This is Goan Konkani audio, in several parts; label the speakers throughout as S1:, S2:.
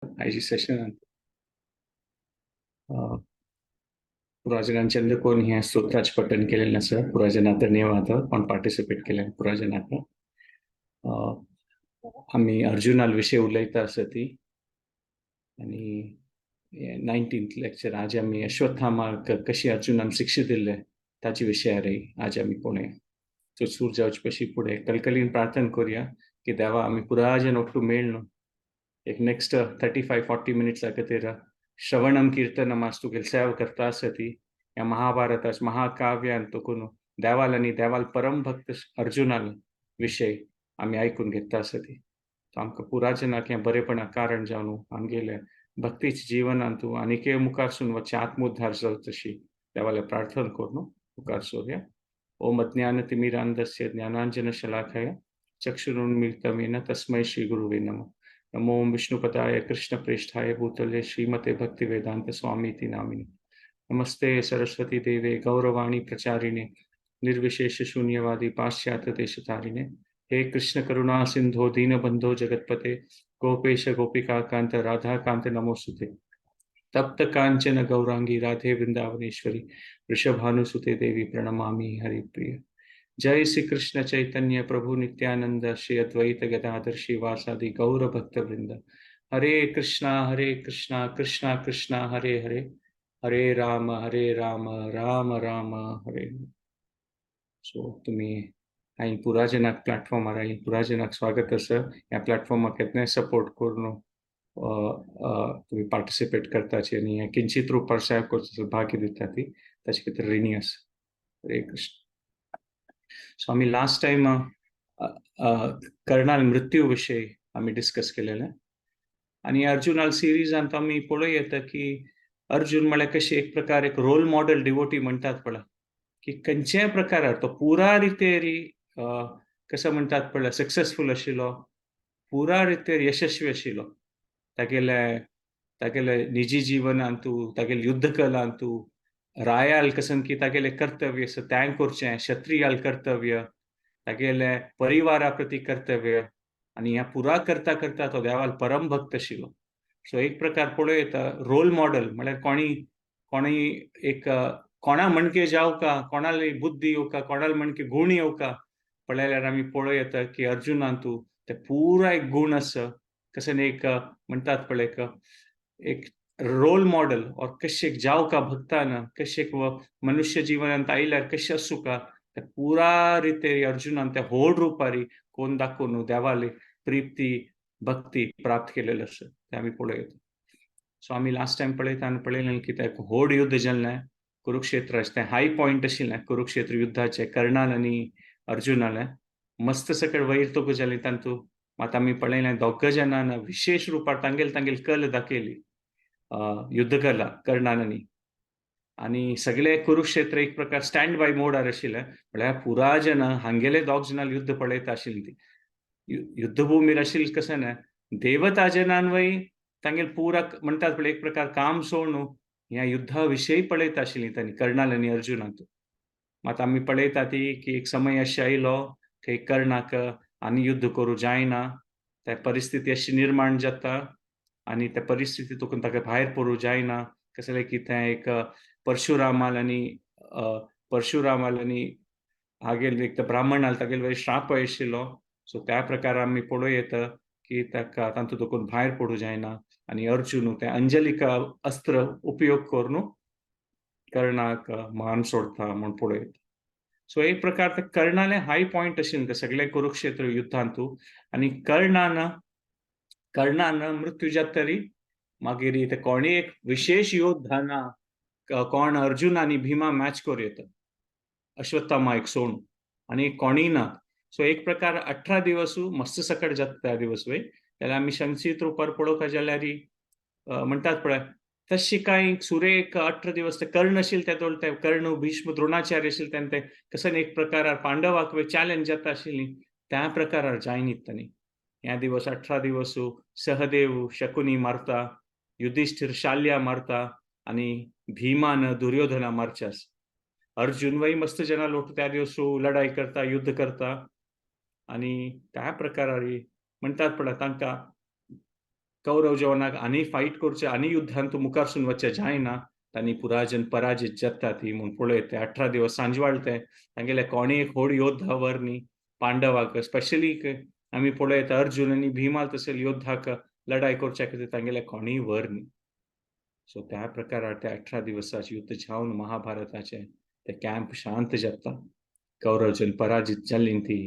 S1: आयच्या सेशनात पुराजनान चंद्रकोन हें स्तोत्राचें पठण केलेलें आसा. पुराजनाक धन्यवाद कोण पार्टिसिपेट केलें पुराजनाक. आमी अर्जुनाल विशय उलयता आसा ती आनी 19th lecture. आज आमी अश्वत्थामाक कशी अर्जुनान शिक्षा दिल्ले ताचे विशयार आज आमी पळोवया. सो सूर जावचे पशी फुडें कलकलीन प्रार्थना करुया की देवा, आमी पुराजन ಒಟ್ಟು मेळ्ळो एक नेक्स्ट 35-40 मिनिट्सा खातीर श्रवणम कीर्तनम आज तुगेली सेवा करता आसा ती ह्या महाभारताच महाकाव्यान तुकून देवाल आनी देवाल परम भक्त अर्जुनाल विशय आमी आयकून घेता आसा ती. आमकां पुराजनाक हें बरेपणा कारण जावन आमगेले भक्तीच्या जिवनांत तूं आनीकय मुखारसून वचचे आत्मोद्धार जावचो तशी देवाले प्रार्थना करून मुखार सोरया. ओम अज्ञानतिमिरान्धस्य ज्ञानांजनशलाकया चक्षुरुन्मीलितं येन तस्मै श्रीगुरुवे नमः. नमो विष्णुपदाय कृष्णप्रेष्ठाय भूतले श्रीमते भक्तिवेदांत स्वामीति नामिने. नमस्ते सरस्वती देवे गौरवाणी प्रचारिणे निर्विशेष शून्यवादी पाश्चात्य देशतारिणे. हे कृष्ण करुणा सिंधो दीनबंधो जगतपते गोपेश गोपिका कांत राधा कांत नमोस्तुते. तप्त कांचन गौरांगी राधे वृंदावनेश्वरी वृषभानुसुते देवी प्रणमामि हरिप्रिय. जय श्री कृष्ण चैतन्य प्रभु नित्यानंद श्री अद्वैत गदाधर श्रीवासादि गौर भक्त वृंद. हरे कृष्णा कृष्णा कृष्णा हरे हरे, हरे राम राम राम हरे. सो तुम्ही हांवें पुराजनाक प्लॅटफॉर्मार हांवें पुराजनाक स्वागत आसा. ह्या प्लॅटफॉर्माक येतने सपोर्ट करून तुमी पार्टिसिपेट करताची आनी हें किंचित रुपार सेवा करचो भाग्य दिता ती ताचे खातीर रिणी आसा. हरे कृष्ण. सो आमी लास्ट टायम कर्णाल मृत्यू विशय आमी डिस्कस केलेले आनी अर्जुनाल सिरिजांत आमी पळोवं येता की अर्जुन म्हळ्यार कशें एक प्रकार एक रोल मॉडल डिवोटी म्हणटात पळय, की खंयच्याय प्रकारार तो पुरा रितेरी कसो म्हणटात पळय सक्सेसफूल आशिल्लो, पुरा रितेर यशस्वी आशिल्लो. तागेले तागेले निजी जिवनांतू, तागेले युद्धकलांतू, रायाल कसन की तागेले कर्तव्य आसा तें करचें, क्षत्रियाल कर्तव्य, तागेले परिवारा प्रती कर्तव्य आनी ह्या पुरा करता करता तो देवाल परम भक्त आशिल्लो. सो एक प्रकार पळोवं येता रोल मॉडल म्हळ्यार कोणी कोणी एक कोणा म्हणके जावका, कोणाली बुद्धी येवका, कोणाल म्हणके गूण येवका पळयल्यार आमी पळोवं येता की अर्जुनांतू ते पुरा एक गूण आसा. कशें एक म्हणटात पळय एक एक रोल मॉडल और कशें जावका भक्तान, कशें मनुष्य जिवनांत आयल्यार कशें आसूका ते पुरा रिते अर्जुनान ते व्हड रुपारी कोण दाखोवन देवाली प्रिती भक्ती प्राप्त केलेले आसा तें आमी पळोवं येता. सो आमी लास्ट टायम पळयता आनी पळयलें की तें व्हड युद्ध जाल्लें कुरुक्षेत्राचें, तें हाय पॉयंट आशिल्लें कुरुक्षेत्र युद्धाचें कर्णान आनी अर्जुनालें. मस्त सकयल वयर तोकू जालें तातूंत. मात आमी पळयलें दोग जाणान विशेश रुपार तांगेल तांगेल कल दाखयली, युद्धकला कर्णान आनी आनी सगळे कुरुक्षेत्र एक प्रकार स्टँड बाय मोडार आशिल्लें. म्हळ्यार पुरा जाणां हांगेले दोग जाणां युद्ध पळयता आशिल्ली ती युद्धभूमीर आशिल्ली कशें न्हय देवता जनान वय तांगेल पुरा म्हणटात पळय एक प्रकार काम सोडून ह्या युद्धा विशयी पळयता आशिल्ली तांणी कर्णाल आनी अर्जुनाक. मात आमी पळयता ती की एक समय अशें आयलो की कर्णाक आनी युद्ध करूं जायना, त्या परिस्थिती अशी निर्माण जाता आनी त्या परिस्थिती तुका ताका भायर पडूं जायना. कसलें की तें एक परशुरामाल आनी परशुरामाल आनी हागेल एक ब्राह्मणाल तागेले वयर श्राप आशिल्लो. सो त्या प्रकार आमी पळोवं येता की ताका तातूंत तुका भायर पडूं जायना आनी अर्जुन तें अंजलिका अस्त्र उपयोग करून कर्णाक मान सोडता म्हूण पळोवं येता. सो एक प्रकार ते कर्णाले हाय पॉयंट आशिल्लें ते सगळे कुरुक्षेत्र युद्धांतू आनी कर्णान कर्णान मृत्यू जाता तरी मागीर ते कोणी एक विशेष योद्धा ना कोण अर्जुन आनी भीमा मॅच करूं येता अश्वत्थामा एक सोडून आनी कोणीय ना. सो एक प्रकार 18 दिवस मस्त सकट जाता त्या दिवस वय जाल्यार आमी संक्षिप्त रुपार पळोवंक जाल्यार म्हणटात पळय तशी कांय सुरेख 18 दिवस ते कर्ण आशिल्ले ते दोळ ते कर्ण भीष्म द्रोणाचार्य आशिल्ले तेन्ना ते कसन एक प्रकारार पांडवाक चॅलेंज जाता आशिल्ली त्या प्रकारार जायनीत तांणी. ह्या दिवस 18 दिवस सहदेव शकुनी मारता, युधिष्ठिर शाल्या मारता आनी भीमान दुर्योधना मारचे आसा. अर्जुन वय मस्त जना लोक त्या दिवस लढाई करता, युद्ध करता आनी त्या प्रकारार म्हणटात पळय तांकां कौरव जेवणाक आनी फायट करचे आनी युद्धांत मुखारसून वचचे जायना, तांणी पुराजन पराजित जाता ती म्हूण पळयत ते 18 दिवस सांजवाळते तांगेले कोणी एक व्हड योद्धा वरनी पांडवाक, स्पेशली आमी पळयता अर्जुन आनी भीमाल तशें योद्धाक लढाई करच्या खातीर तांगेले कोणीय व्हर न्ही. सो त्या प्रकारार ते 18 दिवसाचे युद्ध जावन महाभारताचे ते कॅम्प शांत जाता, कौरवजन पराजित जाली ती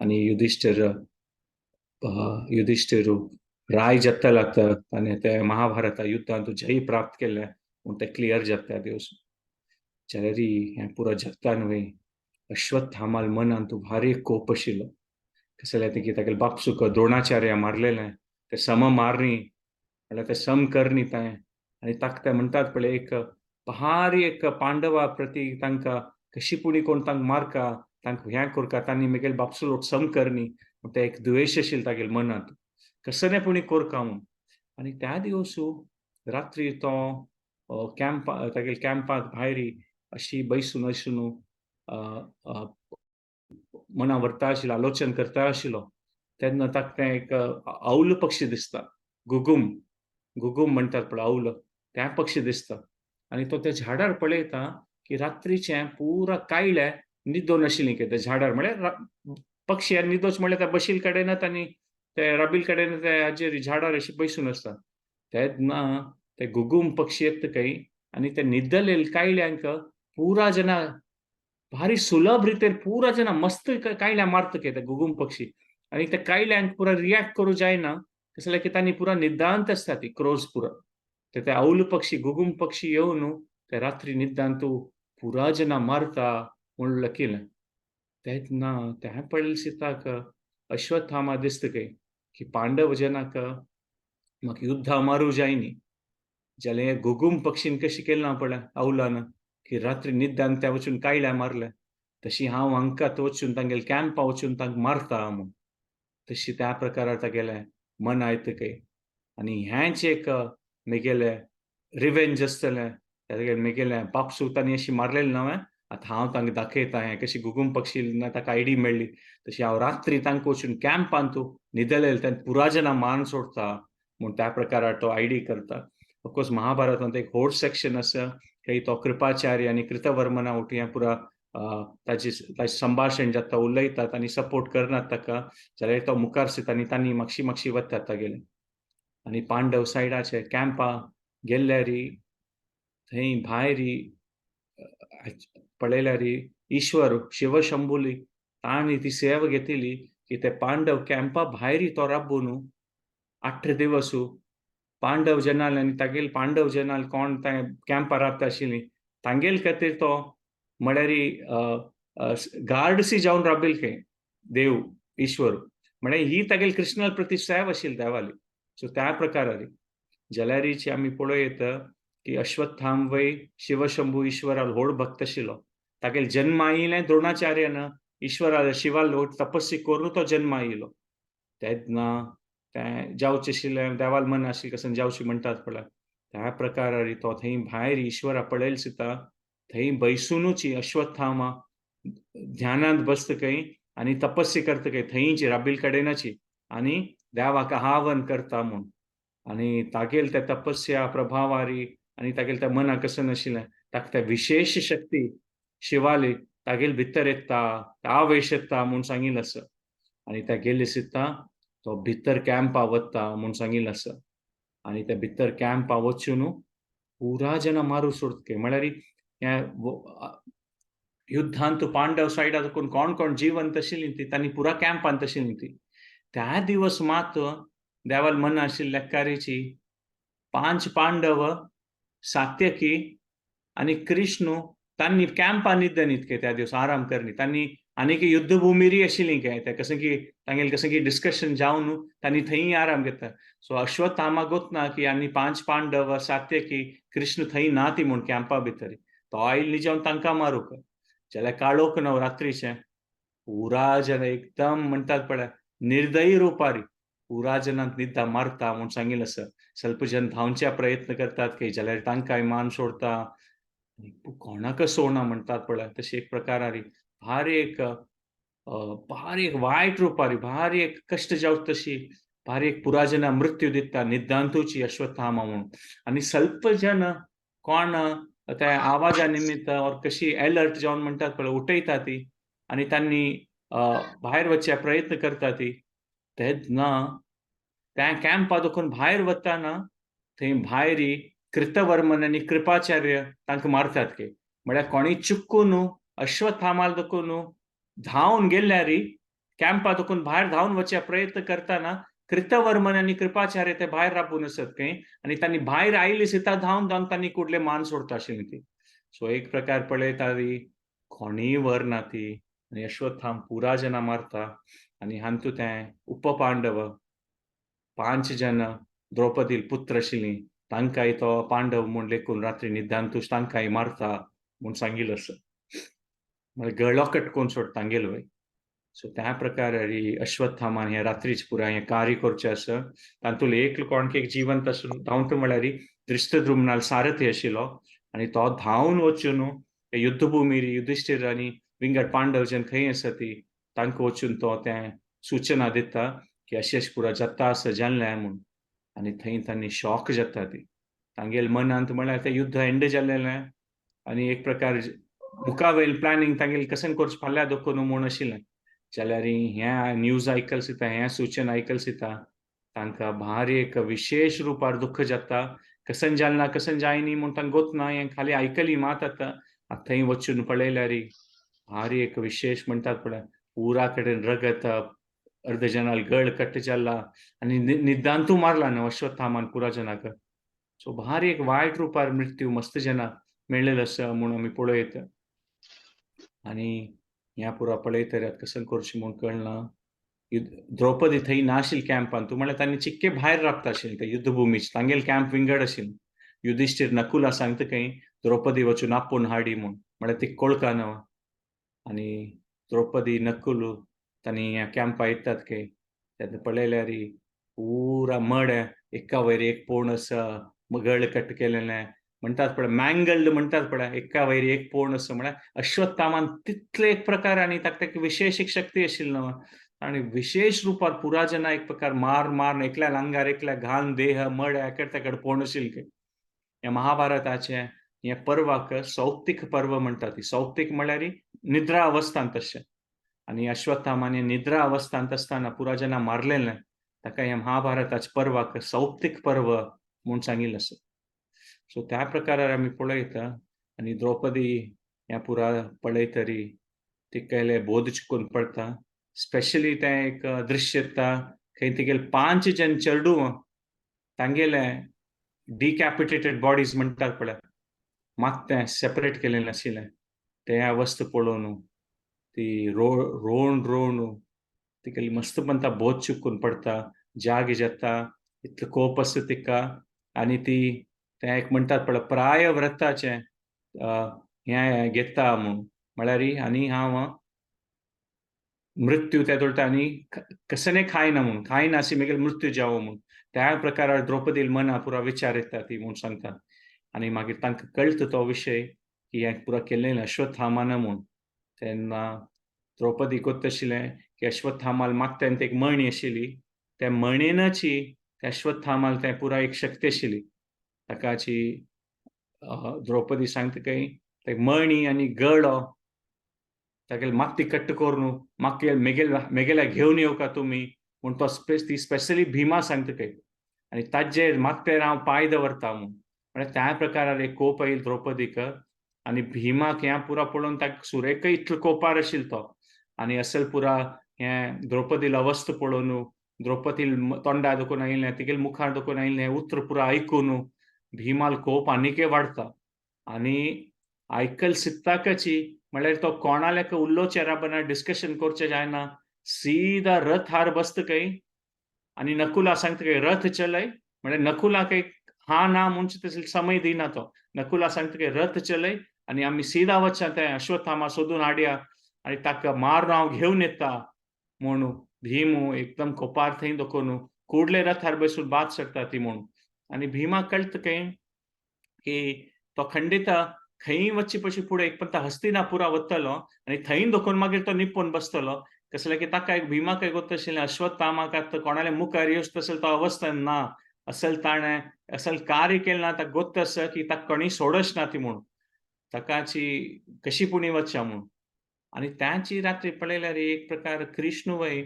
S1: आनी युधिश्ठिर राय जाता लागता आनी ते महाभारता युद्धांत जय प्राप्त केले म्हूण ते क्लियर जाता त्या दिवस. जाल्यार हें पुरो जगता न्हय, अश्वत्थामाल मनांत भारी कोप आशिल्लो. कसलें जाल्यार की तागेले बापसूक द्रोणाचार्य मारलेलें ते सम मारनी म्हणल्यार ते सम करनी तें, आनी ताका ते म्हणटात पळय एक भारी एक पांडवा प्रती तांकां कशी पुणी कोण तांकां मारका, तांकां हें करका, तांणी मेगेले बापसू लोक सम करनी म्हूण ते एक द्वेश आशिल्लो तागेले मनांत, कसलें पुणी करका म्हूण. आनी त्या दिवसू रात्री तो कॅम्पा तागेले कॅम्पांत भायर अशी बैसून असून मना व्हरता आशिल्लो, आलोचन करता आशिल्लो. तेन्ना ताका तें एक औल पक्षी दिसता, गुगुम गुगुम म्हणटात पळय औल, तें पक्षी दिसता. आनी तो त्या झाडार पळयता की रात्रीचें पुरा कायले न्हिदोन आशिल्लीं की त्या झाडार, म्हळ्यार पक्षी आनी न्हिदोच म्हळ्यार त्या बशील कडेनच आनी ते राबील कडेन ते हाजेर झाडार अशें बैसून आसता. तेन्ना ते गुगुम पक्षी येता खंय आनी ते न्हिदलेले कायल्यांक पुरा जना भारी सुलभ रितीन पुरा जना मस्त कायल्या मारता खंय ते गुगुम पक्षी. आनी ते कायल्यांक पुरा रिएक्ट करूं जायना, कसलें जाल्यार की तांणी पुरा निदांत आसता ती क्रोज पुरा. ते औल पक्षी गुगुम पक्षी येवन ते रात्री निदांत पुरा जना मारता म्हूण लकीलें. तेन्ना तें पळयलें सीताक अश्वत्थामा दिसता खंय की पांडव जनाक म्हाका युद्धा मारूं जाय न्ही, जाल्यार गुगुम पक्षीन कशें केलें ना पळय औलान की रात्री निद्दान त्या वचून कायल्या मारले, तशी हांव हांकां वचून तांगेले कॅम्पा वचून तांकां मारता म्हूण. तशी त्या प्रकारार तागेलें मन आयता खंय. आनी हेंच एक मेगेलें रिवेंज आसतलें, तागेलें मेगेलें बापसूक तांणी अशी मारलेलें न्हय, आतां हांव तांकां दाखयता हें कशी गुगुम पक्षी ना ताका आयडी मेळ्ळी तशी हांव रात्री तांकां वचून कॅम्पांत न्हिदलेले तेन्ना पुरा जना मान सोडता म्हूण त्या प्रकारार तो आयडी करता. ऑफकोर्स महाभारतांत एक व्हड सेक्शन आसा थंय तो कृपाचार्य आनी कृतवर्मना वटी हें पुरा ताजी ताजें संभाशण जाता, उलयतात आनी सपोर्ट करनात ताका, जाल्यार तो मुखार सरता आनी तांणी मागशी मागशी वतात तागेले. आनी पांडव सायडाचे कॅम्पा गेल्ल्यारी थंय भायर पळयल्यार ईश्वर शिवशंभुली तांणी ती सेवा घेतली की ते पांडव कॅम्पा भायर तो राबून 8 दिवस पांडव जनाल आनी तागेले पांडव जनाल कोण ते कॅम्पार राबता आशिल्ली तांगेले खातीर तो म्हळ्यार गार्डसी जावन राबिल खंय देव ईश्वर, म्हळ्यार ही तागेली कृष्णा प्रती सेवा आशिल्ली देवाली. सो त्या प्रकारारी जाल्यारीची आमी पळोवं येता की अश्वत्थाम वय शिवशंभू ईश्वराल व्हड भक्त आशिल्लो, तागेले जन्म आयिल्लें द्रोणाचार्यान ईश्वरा शिवाल व्हड तपस्वी करून तो जन्म आयिल्लो. तेन्ना तें जावचें आशिल्लें देवाल मन आशिल्लें कसं जावचें म्हणटात पळय त्या प्रकारारी तो थंय भायर ईश्वरा पळयले सुद्दां थंय बैसुनूच अश्वत्थामा ध्यानांत बसता खंय आनी तपस्या करता खंय थंयची राबील कडेनची आनी देवाक आव्हान करता म्हूण. आनी तागेल त्या तपस्या प्रभावारी आनी तागेल त्या मनाक कसं नाशिल्लें ताका त्या विशेश शक्ती शिवाली तागेल भितर येता आवेश येता म्हूण सांगिल्लें आसा. आनी त्या गेल्ले सुद्दां तो भितर कॅम्पा वता म्हूण सांगिल्लें आसा. आनी त्या भितर कॅम्पा वचून पुरा जना मारू सोडता म्हळ्यार ह्या युद्धांत पांडव सायडाक कोण कोण कोण जिवंत आशिल्लीं ती तांणी पुरा कॅम्पांत आशिल्लीं ती. त्या दिवस मात देवाल मन आशिल्ल्या लेक्कारीची 5 पांडव सात्यकी आनी कृष्ण तांणी कॅम्पान न्हिदनी त्या दिवस आराम करनी तांणी आनीक युद्धभूमिरी आशिल्ली काय ते कसं की तांगेले कसं की डिस्कशन जावन तांणी थंय आराम घेता. सो अश्वत्थामा गोतना की आनी 5 पांडव सात्यकी कृष्ण थंय ना ती म्हूण कॅम्पा भितर तो आयल न्ही जावन तांकां मारूंक जाल्यार काळोख नव रात्रीचें पुरा जन एकदम म्हणटात पळय निर्दयी रुपारी पुरा जनांत निद्दा मारता म्हूण सांगिल्लें आसा. स्वल्प जन धांवच्या प्रयत्न करतात की जाल्यार तांकांय मान सोडता कोणाक सोडना म्हणटात पळय तशी एक प्रकारारी भारी एक भारी एक वायट रुपारी भारी एक कश्ट जावं तशी भारी एक पुराजना मृत्यू दिता निदांतूची अश्वत्थामा म्हणून. आनी स्वल्प जन कोण त्या आवाजा निमित्त और कशी अलर्ट जावन म्हणटात पळय उठयता ती आनी तांणी भायर वचचे प्रयत्न करता ती. तेन्ना त्या कॅम्पा दुखून भायर वताना थंय भायर कृतवर्मन आनी कृपाचार्य तांकां मारतात की. म्हळ्यार कोणी चुकून अश्वत्थामाल दुखून धांवन गेल्यारी कॅम्पा दुखून भायर धांवन वचचे प्रयत्न करताना कृतवर्मन आनी कृपाचार्य ते भायर राबून आसत खंय आनी तांणी भायर आयली सिता धांवन धांवन तांणी कुडले मान सोडता आशिल्ली ती. सो एक प्रकार पळयता ती कोणीय व्हर ना ती आनी अश्वत्थाम पुरा जना मारता. आनी हांतू तें उपपांडव 5 जन द्रौपदी पुत्र आशिल्ली तांकांय तो पांडव म्हूण लेखून रात्री निदांतूच तांकांय मारता म्हूण सांगिल्लें आसा. म्हळ्यार गळो कटकून सोडटा तांगेलो. सो त्या प्रकारे अश्वत्थामान हे रात्रीच पुराय हें कार्य करचें आसा. तातूंत एक कोण एक जिवंत आसून धांवता म्हळ्यार दृष्टद्रुम्नाल सारथी आशिल्लो आनी तो धांवन वचून युद्धभूमीर युधिष्ठिर आनी विंगड पांडव जन खंय आसा ती तांकां वचून तो तें सूचना दिता की अशें अशें पुरा जाता आसा जाल्लें म्हूण. आनी थंय तांणी शॉक जाता ती तांगेले मनांत म्हळ्यार तें युद्ध एंड जाल्लें आनी एक प्रकार मुखावयल प्लॅनिंग तांगेले कशें करचें फाल्यां दाखोवन म्हूण आशिल्लें. जाल्यार हें न्यूज आयकल सिता हें सूचना आयकल सिता तांकां भारी एक विशेश रुपार दुख्ख जाता. कसन जालना कसन जायनी म्हूण तांकां गोत ना, हें खाली आयकली मात आतां थंय वचून पळयल्यार भारी एक विशेश म्हणटात पळय उरा कडेन रगत अर्द जनाल गळ कट जाला आनी निदांतू मारला न्हू अश्वत्थामान पुरा जनाक. सो भारी एक वायट रुपार मृत्यू मस्त जना मेळ्ळेलो आसा म्हूण आमी पळयत. आनी ह्या पुरा पळयतरी आतां कशें करचें म्हूण कळना. द्रौपदी थंय नाशिल्ली कॅम्पान तूं म्हळ्यार तांणी चिक्के भायर राबता आशिल्ली त्या युद्धभुमीच तांगेले कॅम्प विंगड आशिल्लें. युधिष्ठिर नकुला सांगता खंय द्रौपदी वचून आपोवन हाडी म्हूण, म्हळ्यार ती कोळका न्हू. आनी द्रौपदी नकुल तांणी ह्या कॅम्पा येतात खंय तेन्ना पळयल्यार पुरा मड एका वयर एक पोण आसा, गळ कट केलेलें म्हणटात पळय मँगल्ड म्हणटात पळय एका वयर एक पोण आसा. म्हळ्यार अश्वत्थामान तितले एक प्रकार आनी ताका एक विशेश एक शक्ती आशिल्ली न्हू. आनी विशेश रुपार पुरा जना एक प्रकार मार मार एकल्या लांगार एकल्या घाण देह मड एकडे तेकड पोण आशिल्लें खंय. ह्या महाभारताचें हें पर्वाक सौप्तिक पर्व म्हणटा ती. सौप्तिक म्हळ्यार निद्रा अवस्थांत तशें. आनी अश्वत्थामान निद्रा अवस्थांत आसतना पुरा जना मारलेलें ताका ह्या महाभारताच्या पर्वाक सौप्तिक पर्व म्हूण सांगिल्लें आसा. सो त्या प्रकारार आमी पळयता. आनी द्रौपदी ह्या पुरा पळयतरी तिका बोध चुकून पडटा. स्पेशली तें एक दृश्य येता खंय तिगेले 5 जन चेडूं तांगेले डिकॅपिटेटेड बॉडीज म्हणटात पळय मात तें सेपरेट केलेलें आशिल्लें. तें वस्तू पळोवन ती रोण रोण तिगेली मस्त म्हणटा बोध चुकून पडटा, जाग जाता, इतलो कोप आसता तिका. आनी ती तें एक म्हणटात पळय प्राय व्रताचें हें घेता म्हूण, म्हळ्यार आनी हांव मृत्यू त्या तोळटा आनी कसने खायना म्हूण, खायना अशी मागीर मृत्यू जावो म्हूण. त्या प्रकारार द्रौपदील मना पुरा विचार येता ती म्हूण सांगता. आनी मागीर तांकां कळटा तो विशय की हें पुरा केल्लें अश्वत्थामान म्हूण. तेन्ना द्रौपदी कोत्ता आशिल्लें की अश्वत्थामाल मागता तेन्ना एक मणी आशिल्ली, त्या मणेनाची त्या अश्वत्थामाल तें पुरा एक शक्ती आशिल्ली. ताकाची द्रौपदी सांगता खंय ते मणी आनी गळो तागेले मागती कट्ट करून मागीर मेगेल्या घेवन येवका तुमी म्हूण तो ती स्पेशली भीमा सांगता खंय. आनी ताजेर मागतेर हांव पांय दवरता म्हूण. म्हळ्यार त्या प्रकारार एक कोप आयली द्रौपदीक. आनी भीमाक हें पुरा पळोवन ताका सुरेकय इतलो कोपार आशिल्लो तो. आनी असल पुरा हें द्रौपदील अवस्था पळोवन द्रौपदील तोंडा दुखून आयिल्लें तिगेले मुखार दुखून आयिल्लें हें उतर पुरा आयकून भीमाल कोप आनीकय वाडटा. आनी आयकल सित्ताकाची म्हळ्यार तो कोणाल्याक उल्लोचें राबना, डिस्कशन करचें जायना, सीधा रथ हार बसता खंय आनी नकुला सांगता खंय रथ चलय. म्हळ्यार नकुलाक एक हा ना म्हणचे तसले समय दिना तो. नकुला सांगता खंय रथ चलय आनी आमी सीधा वचता तें अश्वत्थामा सोदून हाडया आनी ताका मारून हांव घेवन येता म्हणून भीमू एकदम कोपार थंय दखून कुडले रथार बसून बाद सरता ती म्हणून. आनी भीमा कळटा खंय की तो खंडित खंय वचचे पशी फुडें एक पण हस्तिनापुरा वतलो आनी थंय दखून मागीर तो निपून बसतलो. कसलें की ताका एक भीमाक एक गोत्त आशिल्लें अश्वत्थामाक आतां कोणाले मुखार येवचो तसो तो अवस्था ना, असल ताणें असल कार्य केलें ना, ताका गोत्त आसा की ताका कोणी सोडच ना ती म्हूण, ताकाची कशी पुणी वच्चा म्हूण. आनी त्याची रात्री पळयल्यार एक प्रकार कृष्ण वय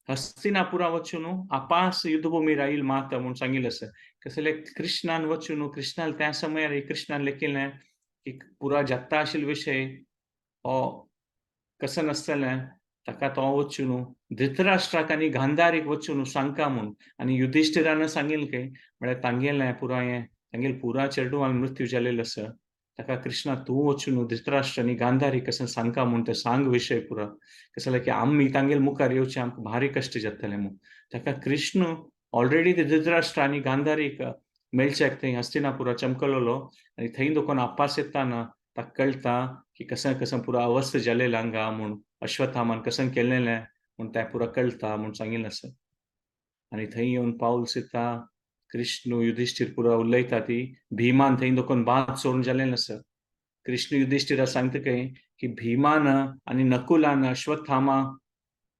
S1: हस्तिनापुरा वचून आपास युद्धभूमी राहील माता म्हूण सांगिल्लें आसा. कसले कृष्णान वचून कृष्णान त्या समयार कृष्णान लेखिल्लें की पुरा जात्ता आशिल्लो विशय हो कसो नासतलें, ताका तो वचून धृतराष्ट्राक आनी गांधारीक वचून सांगका म्हूण. आनी युधिष्ठिरान सांगिल्लें की म्हळ्यार तांगेलें पुरा हें तांगेलें पुरा चेडवान मृत्यू जालेलो आसा, ताका कृष्णा तूं वचून धृतराष्ट्र आनी गांधारी कसं सांगका म्हूण ते सांग विशय पुरा, कसं जाल्यार की आमी तांगेले मुखार येवचें आमकां भारी कश्ट जातले म्हूण. ताका कृष्ण ऑलरेडी ते धृतराष्ट्र आनी गांधारीक मेळच्याक थंय हस्तिनापुरा चमकलोलो आनी थंय दोकोन आपास येताना ताका कळटा की कसं कसं पुरा अवस्था जालेलें हांगा म्हूण, अश्वत्थामान कसं केलेलें म्हूण तें पुरा कळटा म्हूण सांगिल्लें आसा. आनी थंय येवन पावल सिता कृष्ण युधिष्ठिर पुरा उलयता ती भीमान थंय दोकोन बाद सोडून जालेलें आसा. कृष्ण युधिष्ठिरा सांगता खंय की भीमान आनी नकुलान अश्वत्थामा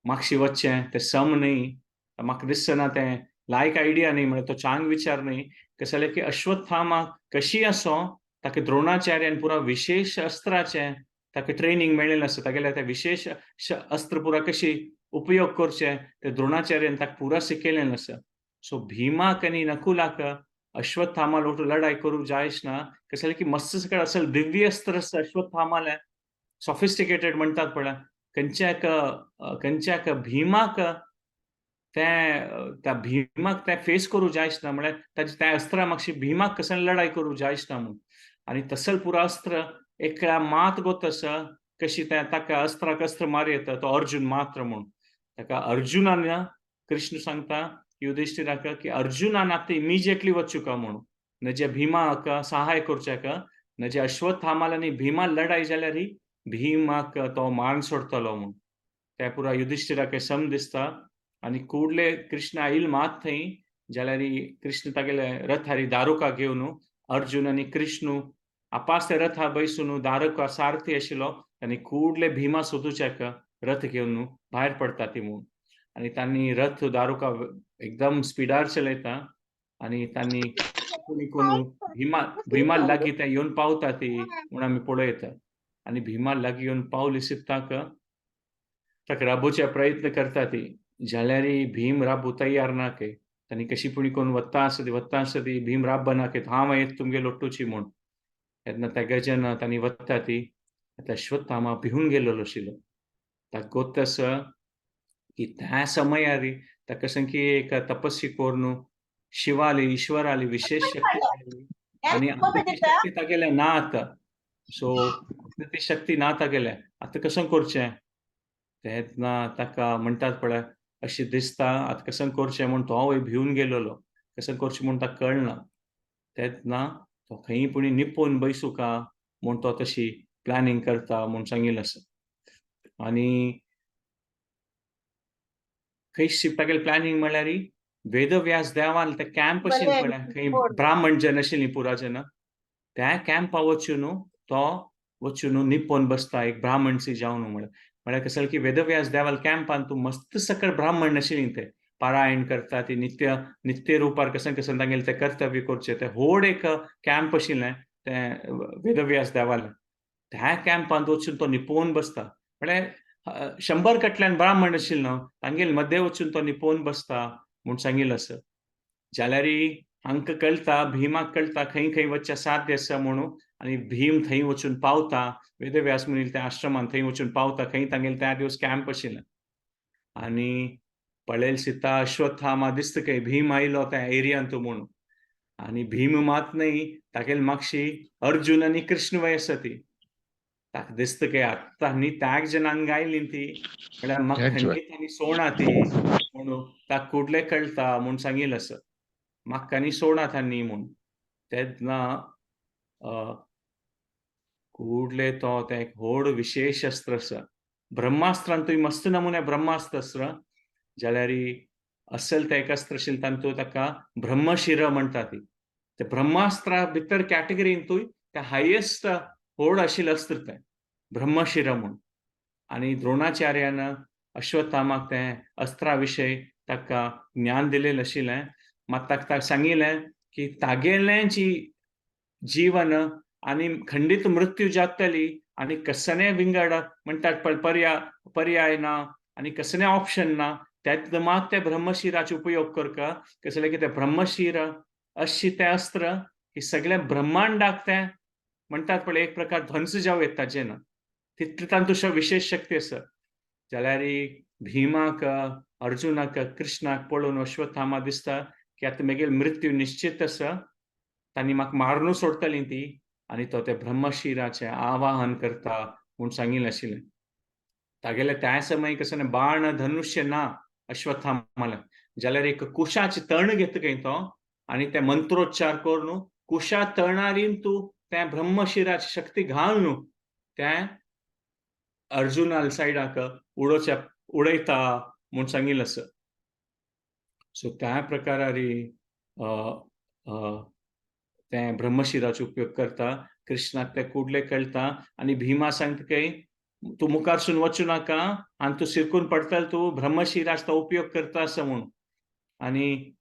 S1: मागशी वचचें तें सम न्हय, म्हाका दिसना तें लायक आयडिया न्हय, म्हळ्यार तो चांग विचार न्हय. कशें जाल्यार की अश्वत्थामा कशी आसो ताका द्रोणाचार्यान पुरा विशेष अस्त्राचें ताका ट्रेनींग मेळिल्लें आसा, तागेलें तें विशेष अस्त्र पुरा कशी उपयोग करचें तें द्रोणाचार्यान ताका पुरा शिकयलें आसा. सो भीमाक आनी नकुलाक अश्वत्थामा लोट लढाई करूंक जायच ना, कशें जाल्यार की मस्त सकळ असल दिव्य अस्त्र आसा अश्वत्थामालें, सॉफिस्टिकेटेड म्हणटात पळय, खंयच्याक खंयच्याक भीमाक तें त्या भीमाक तें फेस करूं जायच ना, म्हळ्यार ताजे त्या अस्त्रा मातशी भीमाक कसं लढाई करूं जायच ना म्हूण. आनी तसल पुरा अस्त्र एकल्या मात गोत आसा कशी तें ताका अस्त्राक अस्त्र मार येता तो अर्जुन मात्र म्हूण. ताका अर्जुनान कृष्ण सांगता युधिष्ठिराक की अर्जुनान आतां इमिजिएटली वचुका म्हूण, नजे भीमाक सहाय करच्याक, नजे अश्वत्थामाल आनी भीमा लढाई जाल्यार भीमाक तो मान सोडतलो म्हूण. त्या पुरा युधिष्ठिराक सम दिसता. आनी कुडले कृष्ण आयल मात थंय जाल्यार कृष्ण तागेले रथारी दारुका घेवन अर्जुन आनी कृष्ण आपास त्या रथा बैसून दारुका सारथी आशिल्लो आनी कुडले भीमा सोदूच्याक रथ घेवन भायर पडटा ती म्हूण. आनी तांणी रथ दारुका एकदम स्पिडार चलयता आनी तांणी कोणी कोण भीमा भीमा लागीं ते येवन पावता ती म्हूण आमी पळयता. आनी भीमा लागीं येवन पावली सिद्धाक ताका राबोवचे प्रयत्न करता ती, जाल्यार भीम राबू तयार ना के, तांणी कशी पुणी कोण वत्ता आसती वत्ता आसती भीम राब्बा ना के, हांव येत तुमगे लोटूची म्हूण. तेन्ना त्या गजान तांणी वत्ता ती आतां अश्वत्थामा भिवून गेलेलो आशिल्लो. ताका गोत्त आसा की त्या समयार ताका संकी एक तपस्वी करून शिवाली ईश्वराली विशेष शक्ती मेळ्ळी आनी आतां ती शक्ती तागेले ना आतां. सो ती शक्ती ना तागेले, आतां कसं करचें तेन्ना ताका म्हणटात पळय अशें दिसता आतां कसं करचें म्हूण तो वय भिवन गेलेलो, कसं करचें म्हूण ताका कळना. तेन्ना तो खंय पुणी निपोवन बैसुका म्हूण तो तशी प्लॅनिंग करता म्हूण सांगिल्लें आसा. आनी खंय तागेलें प्लॅनिंग म्हळ्यार वेदव्यास देवान ते कॅम्प आशिल्लें पळय खंय ब्राह्मण जन आशिल्लीं पुरा जन, त्या कॅम्पा वचून तो वचून निपोवन बसता एक ब्राह्मणसी जावन. म्हळ्यार म्हळ्यार कसं की वेदव्यास देवाल कॅम्पान तूं मस्त सकळ ब्राह्मण आशिल्लीं ते पारायण करता ती नित्य नित्य रुपार कसं कसं तांगेलें तें कर्तव्य करचें, तें व्हड एक कॅम्प आशिल्लें तें वेदव्यास देवालें. त्या कॅम्पांत वचून तो निपोवन बसता, म्हळ्यार 100 कटल्यान ब्राह्मण आशिल्लो तांगेले मदें वचून तो निपोवन बसता म्हूण सांगिल्लें आसा. जाल्यार हांकां कळटा भीमाक कळटा खंय खंय वचचें साध्य आसा म्हणून, आनी भीम थंय वचून पावता वेदव्यास मुनी त्या आश्रमान थंय वचून पावता खंय तांगेले त्या दिवस कॅम्प आशिल्लें. आनी पळयल सीता अश्वत्थामा दिसता खंय भीम आयलो त्या एरियांत म्हणून. आनी भीम मात न्हय तागेले मागशी अर्जुन आनी कृष्ण वय आसा ती, ताका दिसता काय आतां न्ही त्याग जनांग आयली ती म्हळ्यार म्हाका खंडीत आनी सोणा ती म्हणून ताका कुडले कळटा म्हूण सांगिल्लें आसा, म्हाका आनी सोणा तांणी म्हूण. तेन्ना कुडले तो तें एक व्हड विशेष अस्त्र आसा ब्रह्मास्त्रांतूय मस्त नमुने ब्रह्मास्त्र अस्त्र, जाल्यार असल तें एक अस्त्र आशिल्लें तातूंत ताका ब्रह्मशिर म्हणटा ती, ते ब्रह्मास्त्रा भितर कॅटेगरींतूय तें हायेस्ट व्हड आशिल्लें अस्त्र तें ब्रह्मशिर म्हूण. आनी द्रोणाचार्यान अश्वत्थामाक तें अस्त्रा विशय ताका ज्ञान दिलेलें आशिल्लें. मात ताका सांगिल्लें की तागेलें जी जीवन आनी खंडीत मृत्यू जातली आनी कसने विंगड म्हणटात पर्याय ना आनी कसने ऑप्शन ना, तेन्ना मात ते ब्रह्मशिराचे उपयोग करका. कसले की ते ब्रह्मशिर अशी तें अस्त्र की सगळ्या ब्रह्मांडाक तें म्हणटात पळय एक प्रकार ध्वंस जावं येता ताजें ना, तितली तांतू विशेष शक्ती आसा. जाल्यार भीमाक अर्जुनाक कृष्णाक पळोवन अश्वत्थामा दिसता की आतां मेगेल मृत्यू निश्चित आसा, तांणी म्हाका मारून सोडटली ती, आनी तो ते ब्रह्मशिराचें आवाहन करता म्हूण सांगिल्लें आशिल्लें. तागेले त्या समय कसं बाण धनुष्य ना अश्वत्थामाला, जाल्यार एक कुशाचे तण घेता खंय तो आनी ते मंत्रोच्चार करून कुशा तणारीन तूं त्या ब्रह्मशिराची शक्ती घाल न्हू त्या अर्जुना सायडाक उडोवच्या उडयता म्हूण सांगिल्लें आसा. सो त्या प्रकारारी तें ब्रह्मशिराचो उपयोग करता. कृष्णाक ते कुडले कळटा आनी भीमा सांगता काय तूं मुखारसून वचूं नाका आनी तूं सिरकून पडटलो, तूं ब्रह्मशिराचो तो उपयोग करता आसा म्हूण. आनी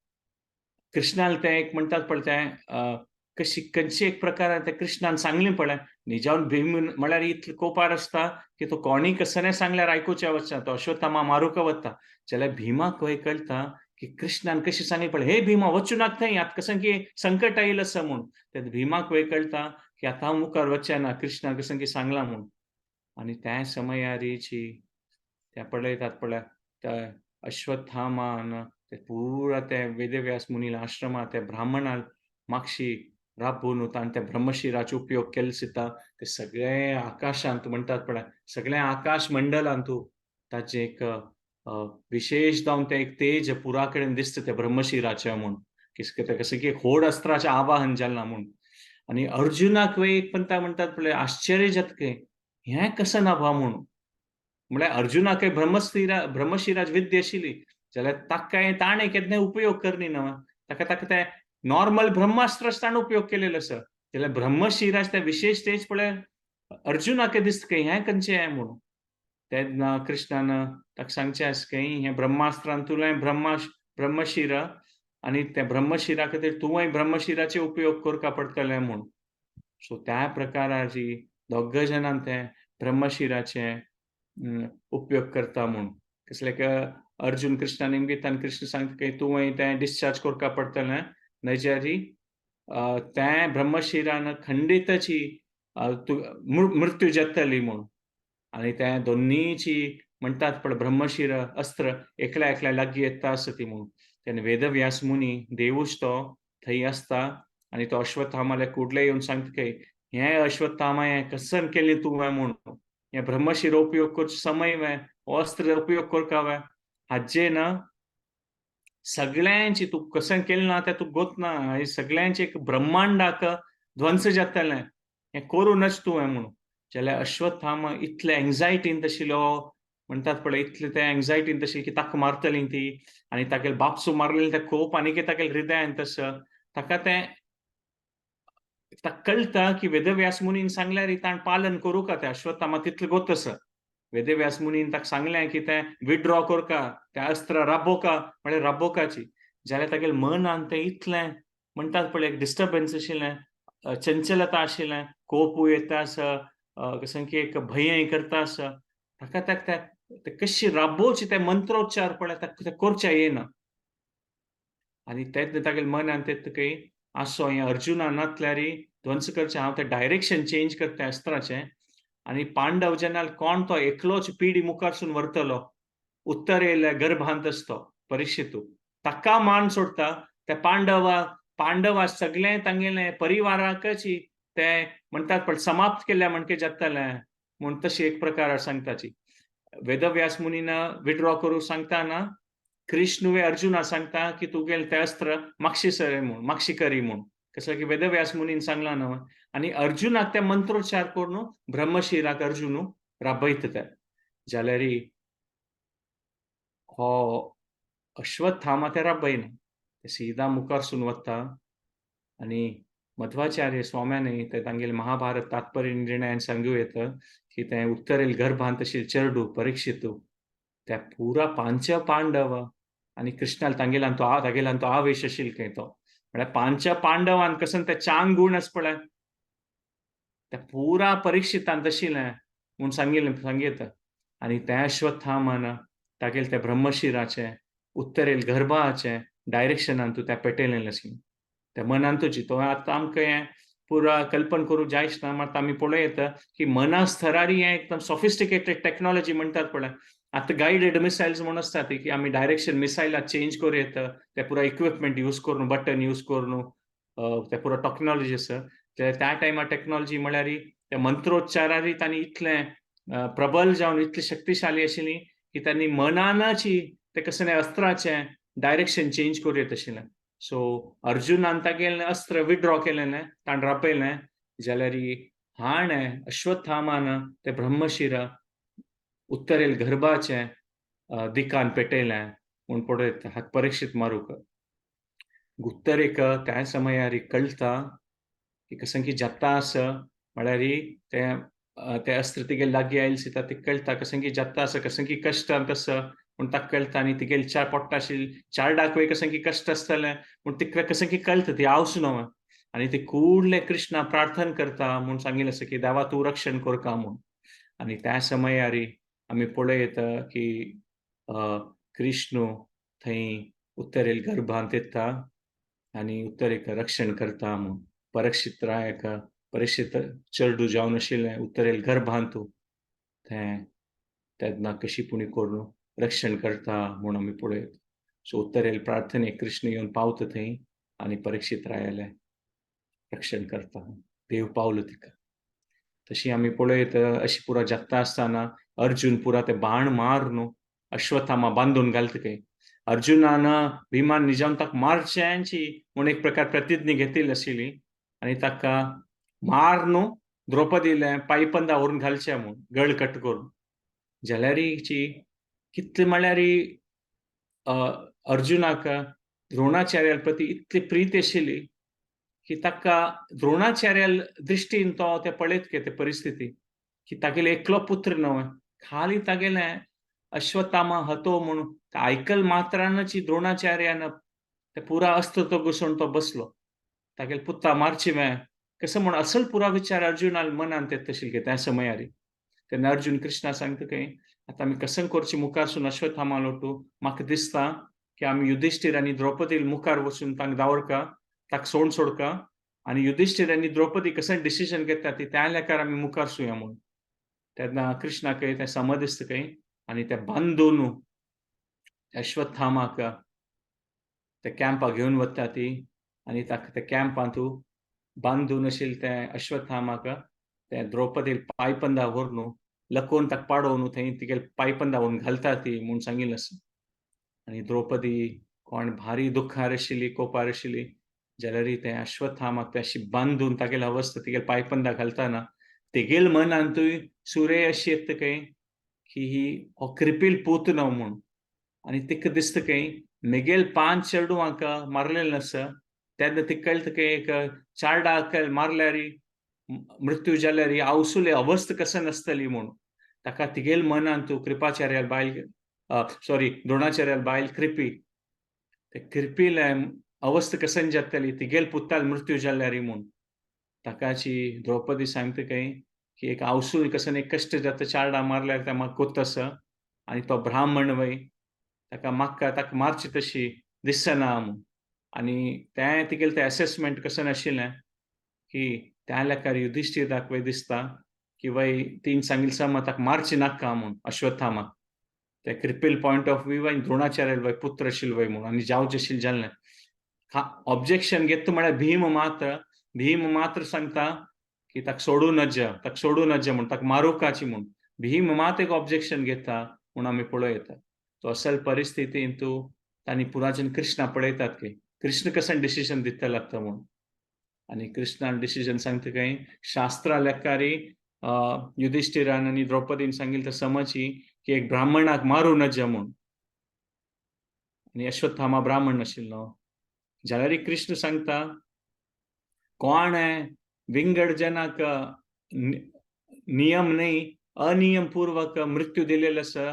S1: कृष्णाल तें एक म्हणटात पळय तें कशी खंयची एक प्रकार ते कृष्णान सांगलें पळय निजावन भीम म्हळ्यार इतलो कोपार आसता की तो कोणी कसने सांगल्यार आयकुचें वचना, तो अश्वत्थामा मारूंक वता. जाल्यार भीमाक खंय कळटा की कृष्णान कशी सांगलें पळय, हे भीमा वचूं नाका थंय, आतां कसं की संकट आयिल्लें आसा म्हूण. तेन्ना भीमाक खंय कळटा की आतां हांव मुखार वचचें ना, कृष्णान कसं की सांगलां म्हूण. आनी त्या समयारीची त्या पळयतात पळय त्या अश्वत्थामान ते पुरा ते वेदव्यास मुनील आश्रमात त्या ब्राह्मणान मागशी राबून ताणें त्या ब्रह्मशिराचो उपयोग केलो दिसता. ते सगळे आकाशांत म्हणटात पळय सगळ्या आकाश मंडलांत ताचें एक विशेष जावन तें एक तेज पुरा कडेन दिसता त्या ब्रह्मशिराचें म्हूण, कसं की एक होड अस्त्राचें आवाहन जालां म्हूण. आनी अर्जुनाक एक पण म्हणटात पळय आश्चर्य जाता की हें कसं ना भा म्हूण. म्हळ्यार अर्जुनाक ब्रह्मशिराज विद्या आशिल्ली जाल्यार ताका ताणें केन्नाय उपयोग करनी ना, ताका ताका तें नॉर्मल ब्रह्मास्त्र ताणें उपयोग केलेलो आसा. जाल्यार ब्रह्मशिराज तें विशेष तेज पळय अर्जुनाक दिसता की हें खंयचें हें म्हणून. तेन्ना कृष्णान ताका सांगचें आसा की हें ब्रह्मास्त्रान तुवें ब्रह्मशिर आनी त्या ब्रह्मशिरा खातीर तुवें ब्रह्मशिराचे उपयोग करपा पडटलें म्हूण. सो त्या प्रकाराची दोग जाणां तें ब्रह्मशिराचे उपयोग करता म्हूण. कसले अर्जुन कृष्णा निमगिता कृष्ण सांगता की तुवें तें डिस्चार्ज करपा पडटलें, नाजाल्यार तें ब्रह्मशिरान खंडिताची मृत्यू जातली म्हूण. आनी तें दोनीची म्हणटात पळय ब्रह्मशिर अस्त्र एकल्या एकल्या लागीं येता आसा ती म्हूण. तेन्ना वेदव्यास मुनी देवूच तो थंय आसता आनी तो अश्वत्थामाले कुडले येवन सांगता की हें अश्वत्थामा हें कसन केलें तुवें म्हूण, हें ब्रह्मशिर उपयोग करचो समय वे, हो अस्त्र उपयोग करका वे, हाजे ना सगळ्यांची तूं कशें केलें ना तें तुका गोत ना, हे सगळ्यांचे एक ब्रह्मांडाक ध्वंस जातलें, हें करूं नच तुवें म्हणून. जाल्यार अश्वत्थामा इतले एंग्जायटीन आशिल्लो म्हणटात पळय इतले ते एंग्जायटीन तशी की ताका मारतली ती आनी तागेले बापसू मारलेले ते कोप आनी की तागेले हृदयान तसं ताका तें ताका कळटा की वेदव्यास मुनीन सांगल्यार ताणें पालन करूं का तें अश्वत्थामा तितलें गोत आसा. वेदव्यास मुनीन ताका सांगलें की तें विड्रॉ करका, तें अस्त्र राबोवका म्हळ्यार राबोवकाची. जाल्यार तागेले मनान तें इतलें म्हणटात पळय एक डिस्टर्बन्स आशिल्लें, चंचलता आशिल्लें, कोपूय येता आसा, कसं की एक भंय करता आसा, ताका ताका तें कशी राबोवची ते मंत्रोच्चार पळय ताका तें करचें येना. आनी तेन्ना तागेले मनान तें काही आसो हें अर्जुना नातल्यार ध्वंस करचें, हांव तें डायरेक्शन चेंज करता अस्त्राचें. आनी पांडव जेन्ना कोण तो एकलोच पिढी मुखारसून व्हरतलो, उत्तरेल्या गर्भांत आसतो परीक्षितू, ताका मान सोडटा त्या पांडवा सगळें तांगेलें परिवाराकच ते म्हणटात पण समाप्त केल्या म्हणके जातलें म्हूण तशी एक प्रकार सांगताची. वेदव्यास मुनीन विड्रॉ करूं सांगता ना, कृष्ण वे अर्जुना सांगता की तुगेलें तें अस्त्र मागशी सर म्हूण, मागशी करी म्हूण, कसं की वेदव्यास मुनीन सांगला न्हू. आनी अर्जुनाक ते मंत्रोच्चार करून ब्रह्मशिराक अर्जुन राबयता ते. जाल्यार हो अश्वत्थामा ते राबयना, ते सीधा मुखारसून वता. आनी मध्वाचार्य स्वाम्यानी ते तांगेले महाभारत तात्पर्य निर्णयान सांगू येता की ते उत्तरेल गर्भांत आशिल्लें चेरडूं परीक्षितू त्या पुरा पांच पांडव आनी कृष्णाल तांगेल्यान तो तागेल्यान तो आवेश आशिल्लो खंय तो म्हळ्यार पांच पांडवान कसन ते चांग गुण आसा पळय त्या पुरा परीक्षितान तशिल्लें म्हूण सांगिल्लें सांगयता. आनी त्या अश्वत्थामान तागेले त्या ब्रह्मशिराचें उत्तरेल गर्भाचें डायरेक्शनान तूं त्या पेटयलें आशिल्लें त्या मनान तुजी तो आतां आमकां हें पुरा कल्पन करूंक जायच ना मात आमी पळोवं की मना स्तरारी हें एकदम सॉफिस्टिकेटेड टॅक्नॉलॉजी म्हणटात पळय. आतां गायडेड मिसायल्स म्हूण आसता ती की आमी डायरेक्शन मिसायला चेंज करूं येता ते पुरा इक्विपमेंट यूज करून बटन यूज करून ते पुरा टॅक्नॉलॉजी आसा. त्या टायमार टॅक्नॉलॉजी म्हळ्यार त्या मंत्रोच्चारारी तांणी इतलें प्रबल जावन इतली शक्तिशाली आशिल्ली की तांणी मनानाची ते कसलें अस्त्राचें डायरेक्शन चेंज करूं येत आशिल्लें. सो अर्जुनान तागेलें अस्त्र विड्रॉ केलें ताणें रापयलें जाल्यार हाणें अश्वत्थामान ते ब्रह्मशिरा उत्तरेल गर्भाचें दिकान पेटयलें म्हूण पळयता हाका परीक्षित मारूंक. उत्तरेक त्या समयार कळटा की कसं की जाता आसा म्हळ्यार तें तें अस्त्र तिगेले लागीं आयलें दिसता ते कळटा कसं की जाता आसा कसं की कश्टांत आसा म्हूण ताका कळटा. आनी तिगेले चार पोट्टा आशिल्ली चार डाकवे कसं की कश्ट आसतलें म्हूण तिका कसं की कळटा ती आवस न्हय. आनी ती कुडले कृष्णा प्रार्थना करता म्हूण सांगिल्लें आसा की देवा तूं रक्षण करका म्हूण. आनी त्या समयार आमी पळयता की कृष्ण थंय उत्तरेल गर्भांत येता आनी उत्तरेक रक्षण करता म्हूण. परीक्षित रायाक परीक्षित चेडूं जावन आशिल्लें उत्तरेल गर्भांत तें तेन्ना कशी पुणी करून रक्षण करता म्हूण आमी पळयता. सो उत्तरेल प्रार्थनेक कृष्ण येवन पावता थंय आनी परीक्षित रायालें रक्षण करता. देव पावलो तिका. तशी आमी पळयत अशी पुरा जगता आसतना अर्जुन पुरा ते बाण मार न्हू अश्वत्थामा बांदून घालता खंय. अर्जुनान भीमान निजाम ताका मारच्यांची म्हूण एक प्रकार प्रतिज्ञा घेतिल्ली आशिल्ली आनी ताका मार न्हू द्रौपदीले पांयपंदा व्हरून घालचें म्हूण गळ कट करून. जाल्यारीची कितले म्हळ्यार अर्जुनाक द्रोणाचार्या प्रती इतली प्रीत आशिल्ली की ताका द्रोणाचार्या दृश्टीन तो ते पळयत के ते परिस्थिती की तागेले एकलो पुत्र न्हय खाली तागेले अश्वत्थामा हतो म्हूण आयकल मात्रानची द्रोणाचार्यान ते पुरा अस्त्र तो घुसून तो बसलो तागेले पुता मारची वे कसं म्हूण असल पुरा विचार अर्जुनाल मनान येत आशिल्ले त्या समयारी. तेन्ना अर्जुन कृष्णा सांगता खंय आतां आमी कसं करची मुखारसून अश्वत्थामा लोटू म्हाका दिसता की आमी युधिश्टीर आनी द्रौपदी मुखार वचून तांकां दावरका ताका सोड सोडका आनी युधिश्टीर आनी द्रौपदी कसं डिसिजन घेता ती त्या लेखार आमी मुखार सुया म्हूण. तेन्ना कृष्णाक तें सम दिसता खंय आनी ते बांदून अश्वत्थामाक ते कॅम्पाक घेवन वता ती आनी ताका त्या कॅम्पांत बांदून आशिल्लें तें अश्वत्थामाक ते द्रौपदी पांयपंदा व्हरून लकोवन ताका पाडोवन थंय तिगेले पांयपंदा व्हरून घालता ती म्हूण सांगिल्लें आसा. आनी द्रौपदी कोण भारी दुख्खार आशिल्ली कोपार आशिल्ली जाल्यार तें अश्वत्थामाक तें अशी बांदून तागेली अवस्था तिगेले पांयपंदा घालतना तेगेल मनांतूय सुरे अशी येता खंय की ही हो क्रिपील पूत न्हय म्हूण. आनी तिका दिसता खंय मेगेल पांच चेडवांक मारलेलें आसा तेन्ना तिका कळटा खंय एक चारडाक मारल्यार मृत्यू जाल्यार आवसुले अवस्था कशें नासतली म्हूण. ताका तिगेल मनांत कृपाचार्याल बायल सॉरी द्रोणाचार्याल बायल कृपी ते कृपीले अवस्था कशें जातली तिगेल पुताल मृत्यू जाल्यार म्हूण. ताकाची द्रौपदी सांगता खंय की एक आवसूल कसं एक कश्ट जाता चारडा मारल्यार त्या म्हाका कोत आसा आनी तो ब्राह्मण वय ताका म्हाका ताका मारची तशी दिसना म्हूण. आनी तें तिगेलें तें एसेसमेंट कशें आशिल्लें की त्या लेखार युधिश्टीराक वय दिसता की वय तीन सांगिल्लें सम ताका मारची नाका म्हूण अश्वत्थामाक ते क्रिपील पॉयंट ऑफ व्यू आनी द्रोणाचार्य वय पुत्र आशिल्ले वय म्हूण आनी जावचें आशिल्लें जालें. ऑब्जेक्शन घेता म्हळ्यार भीम मात्र सांगता की ताका सोडूं नज ताका सोडूं नज म्हूण ताका मारुकाची म्हूण. भीम मात एक ऑब्जेक्शन घेता म्हूण आमी पळोवं. तो असल परिस्थितींत तूं तांणी पुराचेन कृष्णा पळयतात की कृष्ण कसं डिसिजन दिता लागता म्हूण. आनी कृष्णान डिसिजन सांगता खंय शास्त्रा लेखारी युधिश्टीरान आनी द्रौपदीन सांगिल्लें तें समजी की एक ब्राह्मणाक मारूं नज म्हूण. आनी अश्वत्थामा ब्राह्मण नाशिल्लो जाल्यार कृष्ण सांगता कोण विंगड जनाक नियम न्हय अनियम पूर्वक मृत्यू दिलेलो आसा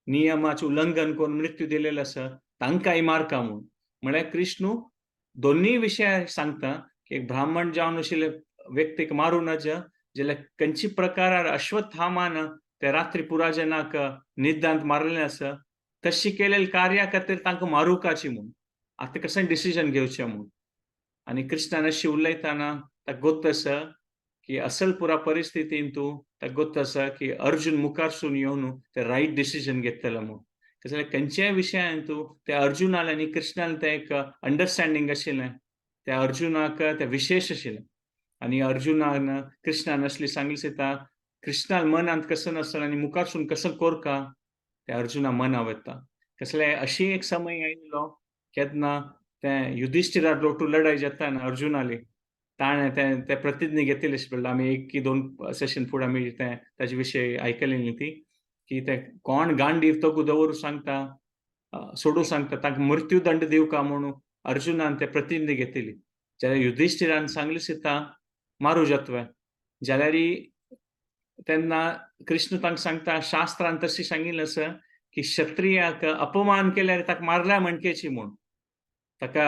S1: नियमाचें उल्लंघन करून मृत्यू दिलेलो आसा तांकांय मारका म्हूण. म्हळ्यार कृष्णू दोनूय विशय सांगता की एक ब्राह्मण जावन आशिल्ले व्यक्तीक मारूं नज, जाल्यार खंयच्या प्रकारार अश्वत्थामान ते रात्री पुराजनाक निदांत मारलें आसा तशी केलेले कार्या खातीर तांकां मारुकाची म्हूण. आतां कशें डिसिजन घेवचें म्हूण. आनी कृष्णान अशी उलयतना ताका गोत्त आसा की असल पुरा परिस्थितीन तूं ताका गोत्त आसा की अर्जुन मुखारसून येवन ते रायट डिसिजन घेतले म्हूण. तशें खंयच्याय विशयान तूं त्या अर्जुनाले आनी कृष्णाले तें एक अंडरस्टँडींग आशिल्लें, त्या अर्जुनाक तें विशेश आशिल्लें. आनी अर्जुनान कृष्णान असली सांगली दिता कृष्णान मनांत कसं नासतना आनी मुखारसून कसं कोरका त्या अर्जुना मना वता. कसले अशी एक समय आयिल्लो केन्ना तें युधिश्ठिराक लोटू लढाई जाता अर्जुनाली ताणें तें ते प्रतिज्ञा घेतिल्ली आशिल्ली. आमी एक की दोन सेशन फुडें आमी तें ताजे विशय आयकलेली न्ही ती की ते कोण गांडीव तगू दवरूं सांगता सोडूं सांगता तांकां मृत्यूदंड दिवका म्हणून अर्जुनान ते प्रतिज्ञा घेतिल्ली. जाल्यार युधिश्ठिरान सांगली सीता मारू जातवे जाल्यार तेन्ना कृष्ण तांकां सांगता शास्त्रान तशें सांगिल्लें आसा की क्षत्रियाक अपमान केल्यार ताका मारल्या म्हणकेची म्हूण. ताका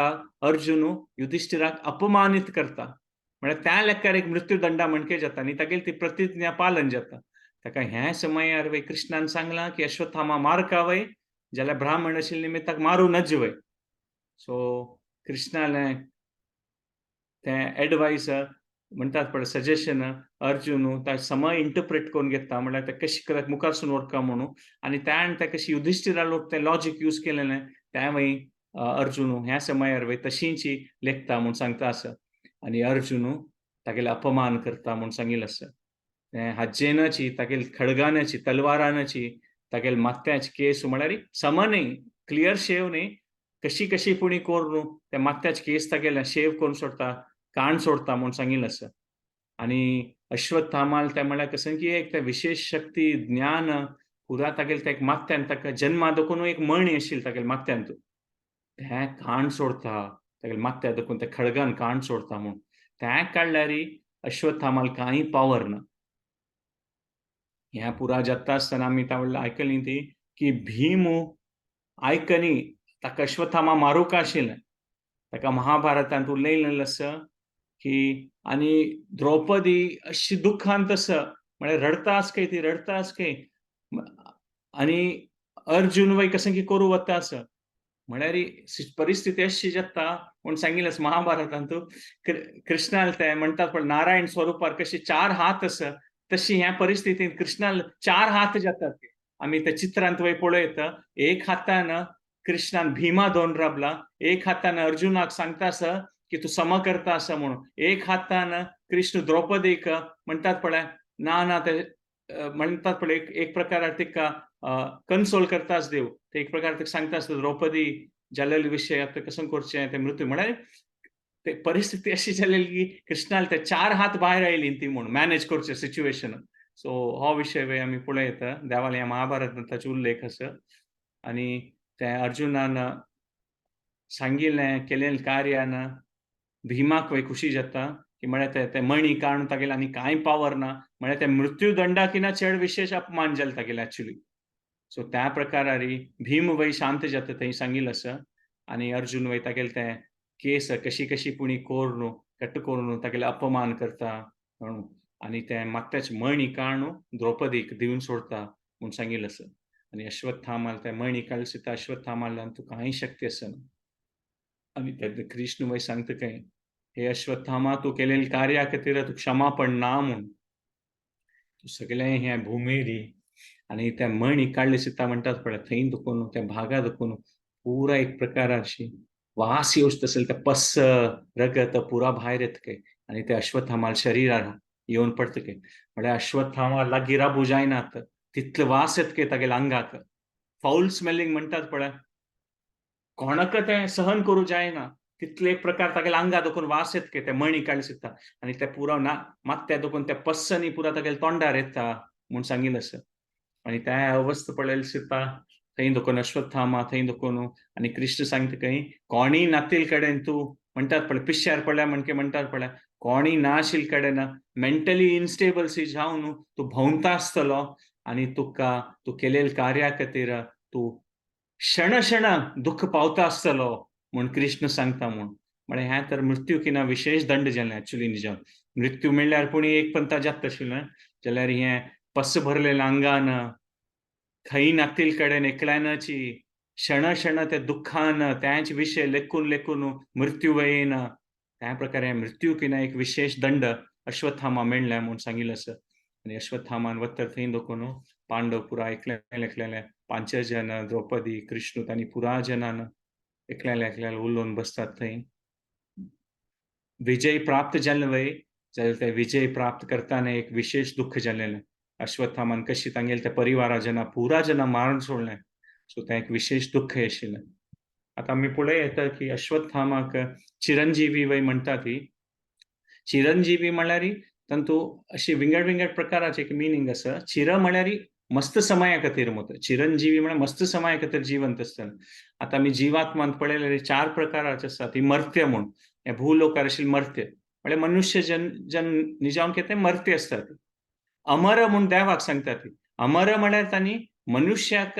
S1: अर्जुन युधिश्ठिराक अपमानीत करता म्हळ्यार त्या लेखार एक मृत्यूदंडा म्हणके जाता आनी तागेली ती प्रतिज्ञा पालन जाता. ताका ह्या समयार वय कृष्णान सांगलां की अश्वत्थामा मारका वय जाल्यार ब्राह्मण आशिल्ले निमित्त ताका मारूं नज वय. सो कृष्णालें तें एडवायस म्हणटात पळय सजेशन अर्जुन त्या समय इंटरप्रेट करून घेता म्हळ्यार ते कशें करत मुखारसून व्हरका म्हणून. आनी त्यान ते कशी युधिश्ठिरा लोक तें लॉजीक यूज केलेलें तें वय अर्जुन ह्या समयार वय तशींची लेखता म्हूण सांगता आसा. आनी अर्जुन तागेले अपमान करता म्हूण सांगिल्लें आसा. तें हाजेनाची तागेले खडगानाची तलवारानाची तागेले माथ्याची केस म्हळ्यार सम न्ही क्लियर शेव न्ही कशी कशी पुणी करून त्या माथ्याचे केस तागेले शेव करून सोडता कान सोडता म्हूण सांगिल्लें आसा. आनी अश्वत्थामाल तें म्हळ्यार कसं की एक तें विशेश शक्ती ज्ञान पुरा तागेले ते एक माथ्यान ताका जन्मा देखून एक मणी आशिल्ली तागेले माथ्यांत तें कान सोडता तागेले माथ्या देखून ते खडगान कान सोडता म्हूण. तें काडल्यार अश्वत्थामाल कांय पावर ना. ह्या पुरा जाता आसतना आमी त्या व्हडलें आयकली ती की भीम आयकनी ताका अश्वत्थामा मारूंक आशिल्लें. ताका महाभारतांत उलयलें आसा की आनी द्रौपदी अशी दुख्खांत आसा म्हळ्यार रडता आस काय ती रडता आस काय आनी अर्जुन वय कशें की करूं वता आसा. म्हळ्यार परिस्थिती अशी जाता म्हूण सांगिल्लें आसा महाभारतांत कृष्णाल ते म्हणटात पळय नारायण स्वरुपार कशे चार हात आसा तशी ह्या परिस्थितींत कृष्णाल चार हात जातात. आमी त्या चित्रांत वय पळयता एक हातान कृष्णान भीमा दोन राबला, एक हातान अर्जुनाक सांगता आसा की तूं सम करता आसा म्हणून, एक हातान कृष्ण द्रौपदीक म्हणटात पळय ना ना ते म्हणटात पळय एक प्रकार तिका कन्सोल करताच देव ते एक प्रकार तिका सांगता आसता द्रौपदी जालेले विशय आतां कसं करचें ते मृत्यू. म्हळ्यार ते परिस्थिती अशी जालेली की कृष्णाल ते चार हात भायर आयली ती म्हूण मॅनेज करचें सिच्युएशन. सो हो विशय वय आमी पळयता देवाल्या ह्या महाभारतांत ताचो उल्लेख आसा. आनी ते अर्जुनान सांगिल्लें केलेलें कार्यान भीमाक वय खुशी जाता की म्हळ्यार ते मणी काडून तागेले आनी कांय पावर ना म्हळ्यार ते मृत्यूदंडाकिना चड विशेश अपमान जालो तागेले एक्चुली. सो त्या प्रकारारी भीम वय शांत जाता थंय सांगिल्लें आसा. आनी अर्जुन वय तागेले तें केस कशी कशी पुणी कोरून कट करून तागेले अपमान करता म्हणून आनी तें माथ्याचे मणी काडून द्रौपदीक दिवन सोडता म्हूण सांगिल्लें आसा. आनी अश्वत्थामाल तें मणी काडले सुद्दां अश्वत्थामाल्यान तूं कांय शक्ती आसना. आनी तेन्ना कृष्ण वय सांगता काय हे अश्वत्थामा तूं केलेले कार्या खातीर तूं क्षमापण ना म्हूण तूं सगळें ह्या भुमेरी. आनी त्या मणी काडले सुद्दां म्हणटात पळय थंय दुखून त्या भागा दुखून पुरा एक प्रकाराची वास येवच तसेल त्या पस रगत पुरा भायर येत काय आनी ते अश्वत्थामाल शरीरार येवन पडटा काय. म्हळ्यार अश्वत्थामा लागीं राबू जायनात तितले वास येत काय तागेल्या आंगाक फाऊल स्मेलिंग म्हणटात पळय कोणाक तें सहन करूं जायना तितले एक प्रकार तागेल्या आंगा दुखून वास येत काय ते मणी काडले सुद्दां आनी ते पुरा ना माथ्या दुखून त्या पस्सनी पुरा तागेल्या तोंडार येता म्हूण सांगिल्लें आसा. आनी त्या अवस्था पळयली सुद्दां थंय दुखून अश्वत्थामा थंय दुखून आनी कृष्ण सांगता खंय कोणीय नातील कडेन तूं म्हणटात पळय पिश्यार पडल्या म्हणके म्हणटात पळय कोणीय ना आशिल्ले कडेन मेंटली इनस्टेबल सी जावन तूं भोंवता आसतलो आनी तुका तूं केलेल्या कार्या खातीर तूं क्षण क्षण दुःख पावता आसतलो म्हूण कृष्ण सांगता म्हूण. म्हळ्यार हें तर मृत्यू किना विशेष दंड जालें एक्चुली निजान. मृत्यू म्हणल्यार पूण एक पंता जाता आशिल्लें जाल्यार हें पस भरलेल्या आंगान खंय नातील कडेन एकल्यानाची क्षण क्षण त्या दुःखान त्याच विशय लेखून लेखून मृत्यू वयना. त्या प्रकारे मृत्यू किना एक विशेष दंड अश्वत्थामा मेळ्ळें म्हूण सांगिल्लें आसा. आनी अश्वत्थामान वत्तर थंय दखून पांडव पुरा एकले एकलेले पांचजन द्रौपदी कृष्ण तांणी पुरा जनान एकल्याले एकल्याले उलोवन बसतात थंय. विजय प्राप्त जालें वय जाल्यार ते विजय प्राप्त करतना एक विशेष दुःख जालेलें. अश्वत्थामान कशी तांगेले त्या परिवारा जना पुरा जना मारून सोडलें. सो तें एक विशेष दुःख आशिल्लें. आतां आमी पळय येता की अश्वत्थामाक चिरंजीवी वय म्हणटा ती. चिरंजीवी म्हणल्यार तांतू अशी विंगड विंगड प्रकाराचे एक मिनींग आसा. चिर म्हळ्यार मस्त समया खातीर मत, चिरंजीवी म्हळ्यार मस्त समया खातीर जिवंत आसतना. आतां आमी जिवात्मान पळयल्यार चार प्रकाराचे आसा. ती मर्त्य म्हूण, हे भूलोकार आशिल्ले मर्त्य म्हळ्यार मनुष्य जन जन निजावन कितें मर्त्य आसतात. अमर म्हूण देवाक सांगता ती. अमर म्हळ्यार तांणी मनुष्याक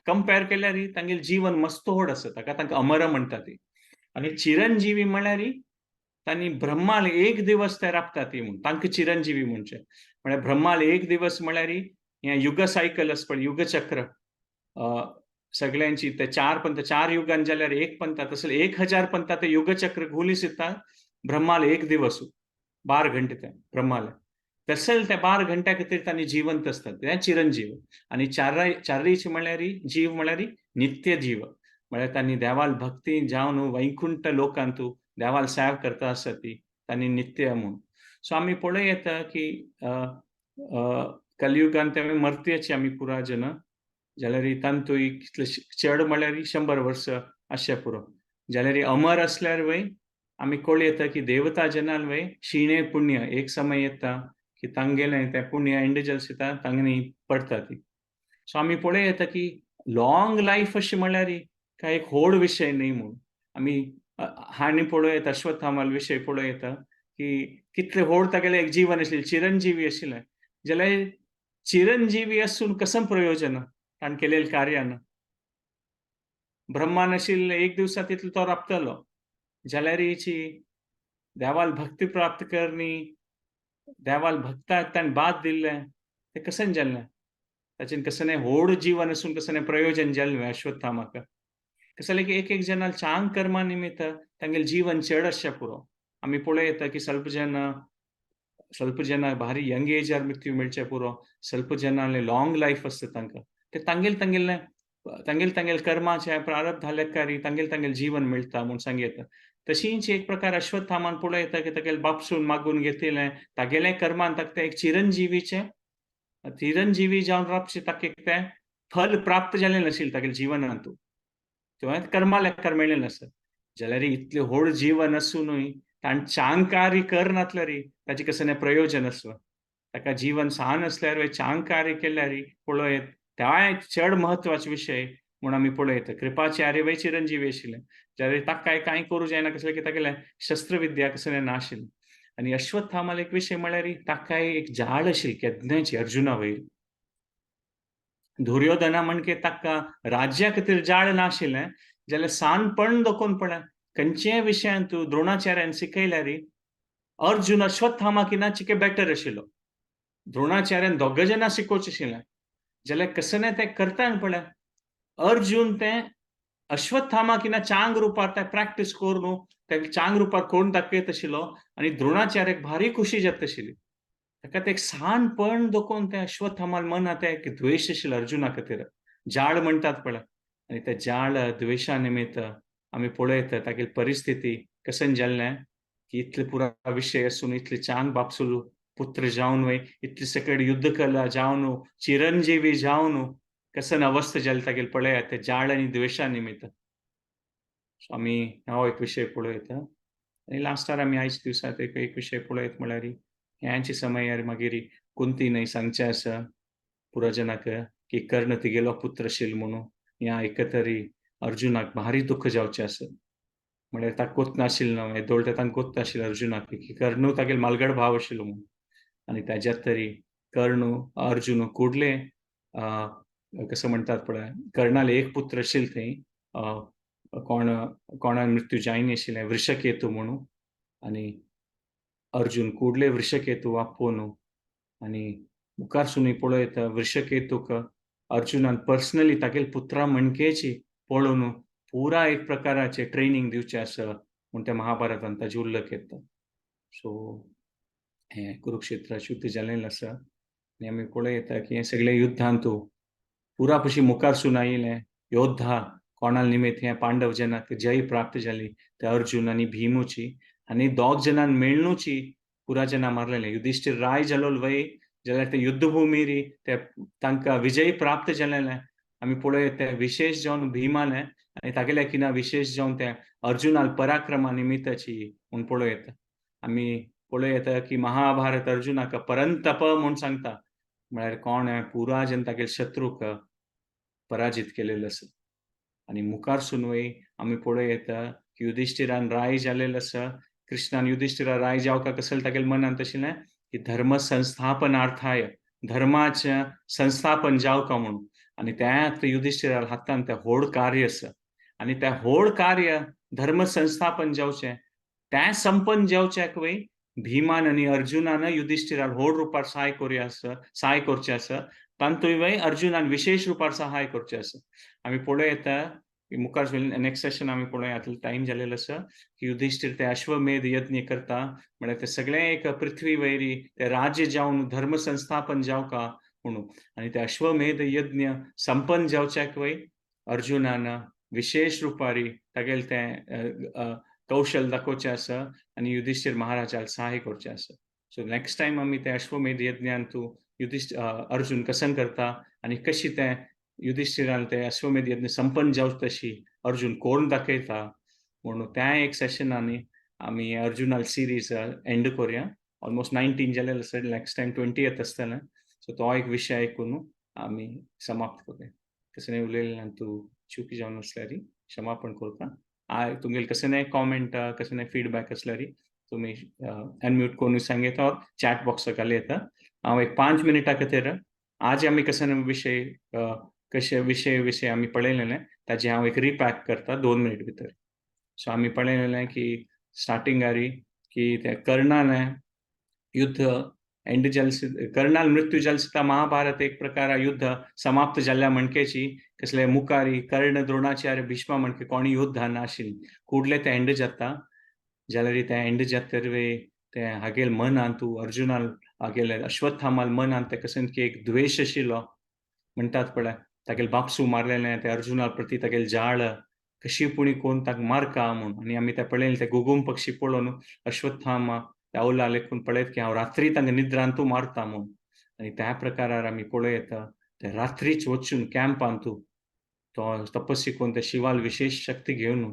S1: कंपेर केल्यार तांगेलें जीवन मस्त व्हड आसा, ताका तांकां अमर म्हणटा ती. आनी चिरंजीवी म्हळ्यार तांणी ब्रह्माल एक दिवस ते राबता ती म्हूण तांकां चिरंजीवी म्हणचें. म्हळ्यार ब्रह्माल एक दिवस म्हळ्यार हें युग सायकल आसा पळय, युगचक्र सगळ्यांची ते चार पंत चार युगान जाल्यार एक पंता तसले 1000 पंता ते युगचक्र घुलीस येता ब्रह्माल एक दिवस 12 घंटे ते ब्रह्माल तसेल त्या 12 घंट्या खातीर तांणी जिवंत आसतात ते चिरंजीव. आनी चारीच म्हळ्यार जीव म्हळ्यार नित्य जीव म्हळ्यार तांणी देवाल भक्ती जावन वैकुंठ लोकांतू देवाल सेव करता आसा ती तांणी नित्य म्हूण. सो आमी पळय येता की कलियुगान ते मर्त्याची आमी पुरा जन जाल्यार तांतूय कितले चड म्हळ्यार 100 वर्सां आसचें पुरो. जाल्यार अमर आसल्यार वय आमी कळूं येता की देवता जनान वय क्षीणे पुण्य एक समय येता की तांगेलें तें पुण्य एंड येता तांगेली पडटा ती. सो आमी पळय येता की लॉंग लायफ अशें म्हळ्यार काय एक व्हड विशय न्हय म्हूण. आमी हांणी पळोवं येता अश्वत्थामाल विशय पळोवं येता की कितलें व्हड तागेलें एक जीवन आशिल्लें, चिरंजीवी आशिल्लें. जाल्यार चिरंजीवी आसून कसम प्रयोजन ताणें केलेल्या कार्यान. ब्रह्मा नाशिल्लें एक दिवसा तितलो तो राबतलो. जाल्यार देवाल भक्ती प्राप्त करणी देवाल भक्ताक ताणें बाद दिल्लें तें कशें जालें ताचेन कसं व्हड जीवन आसून कसं प्रयोजन जालें अश्वत्थामाक. कसं की एक एक जनाल चांग कर्मा निमित्त तांगेलें जीवन चड आसचें पुरो. आमी पळय येता की स्वल्प जन स्वल्प जन भारी यंग एजार मृत्यू मेळचें पुरो. स्वल्प जनाले लॉंग लायफ आसता तांकां ते तांगेल तांगेले तांगेल तांगेल कर्माचे प्रारब्ध लेखारी तांगेल तांगेल जीवन मेळटा म्हूण सांग येता. तशींच एक प्रकार अश्वत्थामान पळय येता की तागेले बापसून मागून घेतिल्लें तागेले कर्मान ताका तें एक चिरंजीवीचें चिरंजीवी जावन राबचें ताका एक तें फल प्राप्त जालें नाशिल्लें तागेले जिवनांतू तें कर्मा लेखार मेळ्ळें नासत. जाल्यार इतलें व्हड जीवन आसुनूय ताणें चांग कार्य करनासल्यार ताचें कसलें प्रयोजन आसलें. ताका जीवन सान आसल्यार चांग कार्य केल्यार पळय त्याय चड म्हत्वाचो विशय म्हूण आमी पळयता. कृपाचार्य वय चिरंजीवी आशिल्ले जाल्यार ताका कांय करूं जायना कसलें की तागेलें शस्त्रविद्या कसलें नाशिल्लें. आनी अश्वत्थामाल एक विशय म्हळ्यार ताकाय एक जाळ आशिल्ली केन्नाची अर्जुना वयर. दुर्योधना म्हणके ताका राज्या खातीर जाळ नाशिल्लें जाल्यार सानपण दखून पळय खंयच्याय विशयान तूं द्रोणाचार्यान शिकयल्यार अर्जुन अश्वत्थामा किना चिके बेटर आशिल्लो. द्रोणाचार्यान दोग जाणां शिकोवचें आशिल्लें जाल्यार कसं तें करता पळय अर्जुन तें अश्वत्थामा किना चांग रुपार तें प्रॅक्टीस करून ते चांग रुपार करून दाखयत आशिल्लो आनी द्रोणाचार्याक भारी खुशी जाता आशिल्ली. ताका तें एक सानपण दखून तें अश्वत्थामाल मनांत एक द्वेश आशिल्लो अर्जुना खातीर. जाळ म्हणटात पळय आनी त्या जाळ द्वेशा निमित्त आमी पळयता तागेली परिस्थिती कशें जाल्लें की इतले पुरा विशय आसून इतले चांग बापसुलो पुत्र जावन वय इतले सकड युद्ध कला जावन चिरंजीवी जावन कसन अवस्था जाली तागेली पळयात ते जाळ आनी द्वेशा निमित्त. सो आमी हो एक विशय पळयता. आनी लास्टार आमी आयज दिवसांत एक एक विशय पळयत म्हळ्यार ह्यांचे समयार मागीर कुंती न्हय सांगचें आसा पुराजनाक की कर्ण तिगेलो पुत्र आशिल्लो म्हणून ह्या आयकतरी अर्जुनाक भारी दुःख जावचें आसा. म्हळ्यार ताका कोत नाशिल्लो न्हू हेदोळ तांकां कोत नाशिल्लें अर्जुनाक की कर्णू तागेलो मालगड भाव आशिल्लो म्हणून. आनी ताज्यात तरी कर्ण अर्जुन कुडले कसं म्हणतात पळय कर्णाले एक पुत्र आशिल्ले थंय कोण कोणा मृत्यू जायना आशिल्लें वृषकेतू म्हणून. आनी अर्जुन कुडले वृषकेतू आपोवन आनी मुखारसून पळयता वृषकेतूक अर्जुनान पर्सनली तागेले पुत्रा म्हणकेची पळोवन पुरा एक प्रकाराचे ट्रेनिंग दिवचें आसा म्हूण त्या महाभारतान ताजे उल्लेख येता. सो हें कुरुक्षेत्राचें युद्ध जालेलें आसा आनी आमी पळयता की हें सगळें युद्धांतू पुरा पशी मुखारसून आयिल्लें योद्धा कोणा निमित्त हें पांडव जनाक जय प्राप्त जाली ते अर्जुन आनी भीमुची. आनी दोग जणान मेळनुची पुरा जनां मारलेले. युधिष्ठिर राय जालो वय जाल्यार ते युद्धभूमीर ते तांकां विजय प्राप्त जालेलें आमी पळयत ते विशेष जावन भीमाले आनी तागेल्या किना विशेष जावन ते अर्जुनाल पराक्रमा निमित्ताची म्हूण पळोवं. आमी पळोवं की महाभारत अर्जुनाक परंतप म्हूण सांगता, म्हळ्यार कोण पुरा जन तागेले शत्रूक पराजित केलेलो आसा. आनी मुखारसून वय आमी पळोवं की युधिष्ठिरान राय जालेलो आसा. कृष्णान युधिष्ठिरा राय जावका कसले तागेले मनांत आशिल्लें की धर्म संस्थापनार्थाय, धर्माचें संस्थापन जावका म्हणून. आनी त्यात युधिष्ठिरा हातान तें व्हड कार्य आसा आनी तें व्हड कार्य धर्म संस्थापन जावचें तें संपन्न जावच्याक वय भीमान आनी अर्जुनान युधिष्ठिराक व्हड रुपार सहाय करुया आसा, सहाय करचें आसा. तांतूय वय अर्जुनान विशेश रुपार सहाय करचें आसा. आमी पळोवं येता मुखार नेक्स्ट सेशन आमी पळोवया, टायम जालेलो आसा की युधिष्ठिर ते अश्वमेध यज्ञ करता, म्हळ्यार ते सगळें एक पृथ्वी वयरी ते राज्य जावन धर्म संस्थापन जावका म्हणून. आनी ते अश्वमेध यज्ञ संपन्न जावच्याक वय अर्जुनान विशेष रुपारी तागेले तें कौशल दाखोवचें आसा आनी युधिष्ठिर महाराजाक सहाय करचें आसा. सो नेक्स्ट टायम आमी ते अश्वमेध यज्ञान तूं युधिष्ठिर अर्जुन कसन करता आनी कशी तें युधिष्ठिरान ते अश्वमेध यज्ञ संपन्न जावचें तशी अर्जुन कोण दाखयता म्हणून त्या एक सेशनांनी आमी अर्जुनाल सिरीज एंड करुया. ऑलमोस्ट 19 जालेलें आसा, नेक्स्ट टायम 20 आसतलें. सो तो एक विशय आयकून आमी समाप्त करुया. कसलें उलयलें तूं चुकी जावन आसल्यार क्षमापण करता. तुमगेले कसलें कॉमेंट कसलें फीडबॅक आसल्यार तुमी अनम्यूट करून सांगता और चॅट बॉक्साक घालूं येता. हांव एक 5 मिनटां खातीर आज आमी कसले विशय कशे विशय विशय आमी पळयलेले ताजे हांव एक रिपॅक करता 2 मिनट भितर. सो आमी पळयलेलें की स्टार्टिंगारी की ते कर्णान युद्ध एंड जाले, कर्णाल मृत्यू जाले सुद्दां महाभारत एक प्रकार युद्ध समाप्त जाल्ल्या म्हणकेची कसले मुखारी कर्ण द्रोणाचार्य भीष्मा म्हणके कोणी युद्ध नाशिल्ली कुडले ते एंड जाता जाल्यार ते एंड जातर वे ते हागेल मनान तूं अर्जुनाल हागेले अश्वत्थामाल मनान ते कशें की एक द्वेश आशिल्लो म्हणटात पळय तागेले बापसू मारलेलें ते अर्जुना प्रती तागेले जाळ कशी पुणी कोण ताका मारका म्हूण. आनी आमी ते पळयलें ते गुगुम पक्षी पळोवन अश्वत्थामा त्या औला लेखून पळयत की हांव रात्री तांकां निद्रान तूं मारता म्हूण. आनी त्या प्रकारार आमी पळयता ते रात्रीच वचून कॅम्पान तूं तो तपस्वी कोण ते शिवाल विशेष शक्ती घेवन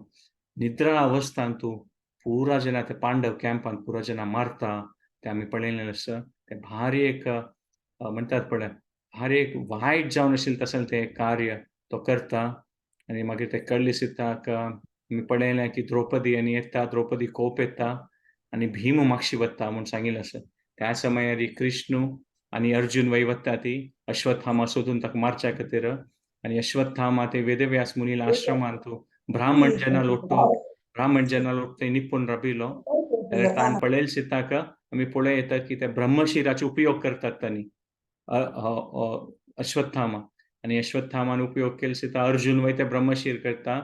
S1: निद्रा अवस्थान तूं पुरा जना ते पांडव कॅम्पान पुरा जना मारता ते आमी पळयलें आसा. ते भारी एक म्हणटात पळय भारी एक वायट जावन आशिल्लें तशें तें कार्य तो करता. आनी मागीर ते कळ्ळें सीताक आमी पळयलें की द्रौपदी आनी येता, द्रौपदी कोप येता आनी भीम मागशी वता म्हूण सांगिल्लें आसा. त्या समयार कृष्ण आनी अर्जुन वय वता ती अश्वत्थामा सोदून ताका मारच्या खातीर. आनी अश्वत्थामा ते वेदव्यास मुनीला आश्रमांत ब्राह्मण जना लोटतो, ब्राह्मण जना लोटतो निपून राबिलो. ताण पळयलें सीताक आमी पळय येता की ते ब्रह्मशिराचो उपयोग करतात तांणी अश्वत्थामा. आनी अश्वत्थामान उपयोग केलो सीता अर्जुन वय ते ब्रह्मशीर करता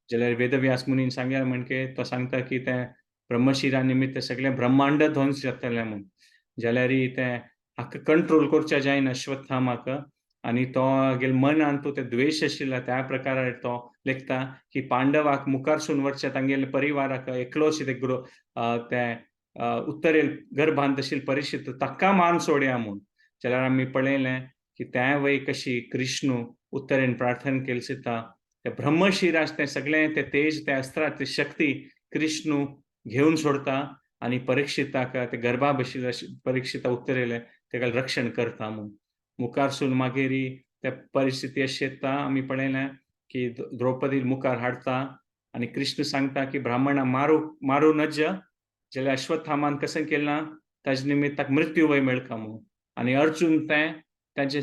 S1: जाल्यार वेदव्यास मुनीन सांगल्या म्हणके तो सांगता की ते ब्रह्मशिरा निमित्त सगळें ब्रह्मांड ध्वंस जातलें म्हूण. जाल्यार तें हाका कंट्रोल करच्या जायना अश्वत्थामाक आनी तो गेल मनान तो ते द्वेश आशिल्लो त्या प्रकारार तो लेखता की पांडवाक मुखारसून वचच्या तांगेले परिवाराक एकलोच ते ते उत्तरेल गर्भांत आशिल्ले परिक्षित ताका मान सोडया म्हूण. जाल्यार आमी पळयलें की त्या वय कशी कृष्ण उत्तरेन प्रार्थना केली सीता ते ब्रह्मशिराज ते सगळें ते तेज ते अस्त्राची शक्ती कृष्ण घेवन सोडता आनी परीक्षिताक ते गर्भा बशिल्ले परीक्षिता उत्तरेले तेका रक्षण करता म्हूण. मुखारसून मागीर त्या परिस्थिती अशी येता आमी पळयलें की द्रौपदी मुखार हाडटा आनी कृष्ण सांगता की ब्राह्मणा मारू मारू नज जाल्यार अश्वत्थामान कशें केलां ताजे निमित्त ताका मृत्यू वय मेळका म्हूण. आनी अर्जुन तें ताजे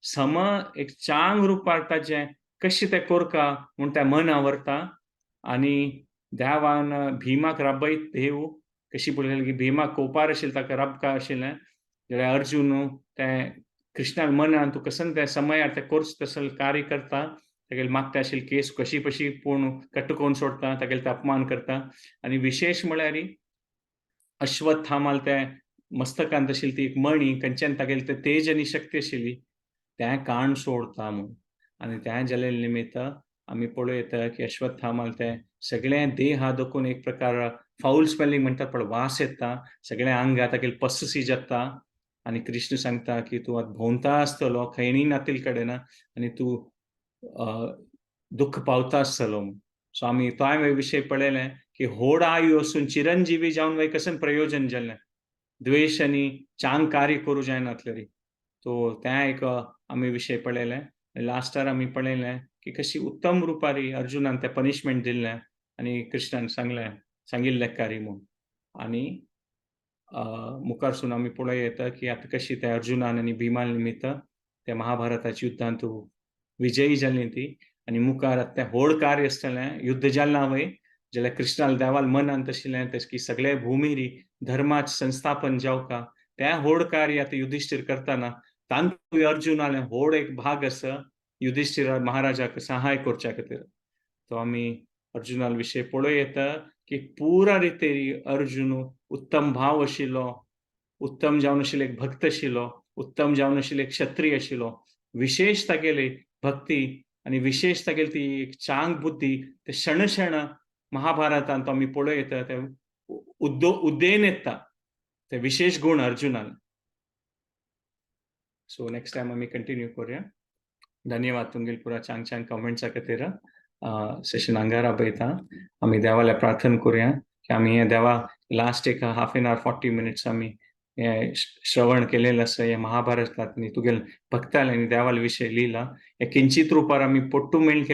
S1: सम एक चांग रुपार ताजें कशें तें कोरका म्हूण तें मन आवरता. आनी देवान भीमाक राबयत देव कशी पळयली की भीमाक कोपार आशिल्लें, ताका राबका आशिल्लें, जाल्यार अर्जुन तें कृष्णान मनान तूं कसन त्या समयार तें कोर्स तसल कार्य करता, तागेले मागता आशिल्ले केस कशी पशी पूण कट्ट करून सोडटा, तागेले ते अपमान करता. आनी विशेश म्हळ्यार अश्वत्थामाल ते मस्तकांत आशिल्ली ती एक मणी खंयच्यान तागेले ते तेज आनी शक्ती आशिल्ली तें काण सोडता म्हूण. आनी तें जाल्ले निमित्त आमी पळयता की अश्वत्थामाल ते सगळें देहा दोकून एक प्रकार फाऊल स्मेलिंग म्हणटात पण वास येता, सगळ्या आंगा तागेले पस्सी जाता. आनी कृष्ण सांगता की तूं आतां भोंवता आसतलो खंयनी नातील कडेन आनी तूं दुःख पावता आसतलो. सो आमी तोय विशय पळयलें की होड आयु असून चिरंजीवी जावन वय कशें प्रयोजन जालें, द्वेश आनी चांग कार्य करूं जायनातलें. तो तें एक आमी विशय पळयलें. लास्टार आमी पळयलें की कशी उत्तम रुपारी अर्जुनान तें पनिशमेंट दिल्लें आनी कृष्णान सांगलें सांगिल्लें कार्य म्हूण. आनी मुखारसून आमी पळोवं येता की आतां कशी ते अर्जुनान आनी भीमान निमित्त त्या महाभारताच्या युद्धांत विजयी जालीं ती. आनी मुखार आतां तें व्हड कार्य आसतलें, युद्ध जालें ना वय, जाल्यार कृष्णाल देवाल मनांत आशिल्लें तशें की सगळे भुमीरी धर्माचें संस्थापन जावका, तें व्हड कार्य आतां युधिश्ठीर करतना तांतूय अर्जुनालें व्हड एक भाग आसा युधिश्ठीर महाराजाक सहाय करच्या खातीर. तो आमी अर्जुनाल विशय पळोवं येता की पुरा रिते अर्जुन उत्तम भाव आशिल्लो, उत्तम जावन आशिल्लो एक भक्त आशिल्लो, उत्तम जावन आशिल्लो एक क्षत्रिय आशिल्लो. विशेष तागेली भक्ती आनी विशेष तागेली ती एक चांग बुद्धी ते क्षण क्षण महाभारतांत आमी पळोवं येता ते उद्देन येता ते विशेष गुण अर्जुनान. सो नेक्स्ट टायम आमी कंटिन्यू करूया. धन्यवाद तुमगेले पुरा चांग चांग कमेंट्सा खातीर. सेशन हांगा राबयता. आमी देवाल्या प्रार्थना करूया की आमी हे देवा लास्ट एक हाफ एन आवर 40 मिनिट्स आमी हे श्रवण केलेलें आसा हे महाभारतांत तुगेले भक्ताले आनी देवाले विशय लिला हे किंचित रुपार आमी पोट्टू मेळ केले.